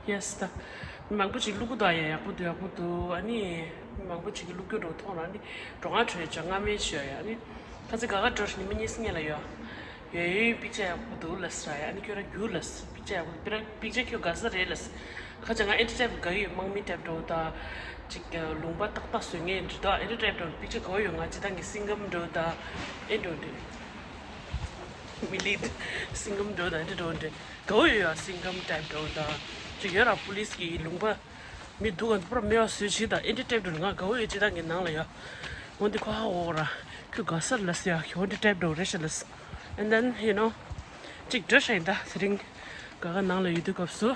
yes ད། མི་མང་པོ་ཅིག་བླུག་གི་འདུག་ཡ་ཡག་པོ་འདུག་ཡག་པོ་འདུག་ཨ་ནི། མི་མང་པོ་ཅིག་གིས་བླུག་རྒྱུ་འགྲོ་མཐོང་ར་ཨ་ནི། འགྲོ་ང་བྲོས་ཅོ་སྔ་མའི་ཤོད་ཡ་ཨ་ནི། ཁ་ཚི་ག་ག་འགྲོ་ནི་མི་གཉིས་སུ་ངེས་ལ་ཡོད། ཡོད་ཡོད་པིག་ཅར་ཡག་པོ་འདུག་ལ་ས་ཡ་ཨ་ནི་ཁྱོད་ར་རྒྱུག་ལ་ས་པིག་ཅར་ཡག་པོ་འདུག་པིག་ཅར་པིག་ཅར་ཁྱོད་དགའ་ས་རེད་ལ་ས། ཁ་ཚི་ང་ཨེ་འདྲ་ཊའིབ་དགའ་ཡོད་དམག་མི་ཊའིབ་འགྲོ་ད། ཅིག་ལུང་པ་ཏག་ཏག་བཟོས་ངེས་འདྲི་ད་ཨེ་འདྲ་ཊའིབ་འགྲོ་པིག་ཅར་དགའ་ཡོད་ང་ཅི་ད་ངས་སིང་གམ་འགྲོ་ད། ཨེ་འགྲོ་འདྲི། མི་ལིད། སིང་གམ་འགྲོ་ད་ཨེ་འདྲ་འགྲོ་འདྲི། དགའ་བོ་ཡོད་ཡ་སིང་གམ་ཊའིབ་འགྲོ་ད། ཅིག་ཡོད་ར་པུ་ལིས་ཀྱི་ལུང་པ། མི་སྡུག་ག་ཚོ་པུ་ར་མེ་བ་བཟོས་བྱེད་ད་ཨེ་འདྲ་ཊའིབ་འགྲོ་ང་དགའ་བོ་ཡོད་ཅི་ད་ངའི་ནང་ལ་ཡ། འོ་འདི་ཁོ་ཧ་འོ་ར། ཁྱོད་དགའ་ས་རེད་ལ་ཟེར་ཡ་ཁྱོད་འདི་ཊའིབ་འགྲོ་རེད་ཤ་ལ་ཟེར། And then you know ཅིག་འགྲོ་ཤ་ཡིན་ད་དེ་རིང་ག་ག་ནང་ལ་ཡོད་དུས་སྐབས་སུ།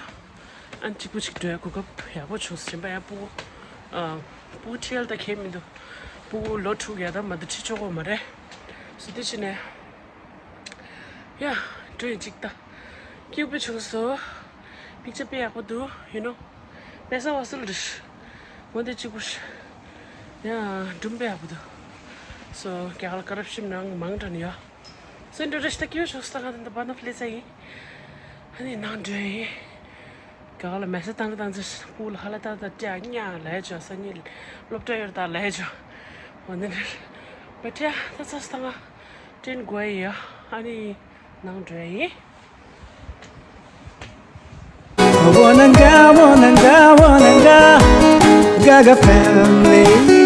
ཨ་ནི་གཅིག་པུ་ཅིག་འགྲོ་ཡ་གོ་སྐབས་ཡག་པོ་བྱུང་ཟེར་བྱིན་པ་ཡ་སྤུ་གུ། ཨ། སྤུ་གུ་ཁྲིད་ཡ་ད་གལ་མི་འདུག་སྤུ་གུ་ལོ་དྲུག་ཡ་ད་མ་ད་ཁྲིད་ཆོག་གོ་མ་རེད། སུ་དེ་ཕྱིན་ནས། ཡ། འགྲོ་ཡིན་གཅིག་ད། སྐྱིད་པོ་བྱུང་སོ། པིག་ཅར་དཔེ་ཡག་པོ་འདུག you know དཔེ་ས་བ་སུ་ལ་རེད། འོ་འདི་གཅིག་པུ་རེད། ཡ། སྒྲུང་དཔེ་ཡག་པོ་འདུག་སོ་རྒྱ་གར་ཀ་རབ་ཤིམ་ནང་མང་དྲགས་ནི་ཡ། སེ་འགྲོ་རེ་ཤི་ད་སྐྱིད་པོ་བྱུང་སོང་ད་ང་ད་འདི་བ་ན་ཕ་ལེ་ཚ་ཡིན། ཨ་ནི་ནང་འགྲོ་ཡིན། ག་ལ་མེ་སེ་བཏང་གི་བཏང་ཚེ་སྤུ་ལ་ཧ་ལ་ཏག་ཏག་སྤྲད་ཉག་ལས་ཅོ་ས་ཉིད་སློབ་གྲྭ་ཡོད་ད་ལས་ཅོ་འོ་ནི་རེད། བ་སྤྲད་ད་ཚ་སྟངས་དྲན་དགོས་ཡ་ཨ་ནི་ནང་འགྲོ་ཡ་ཡིན། Wananga, wananga, wananga, Gaga family.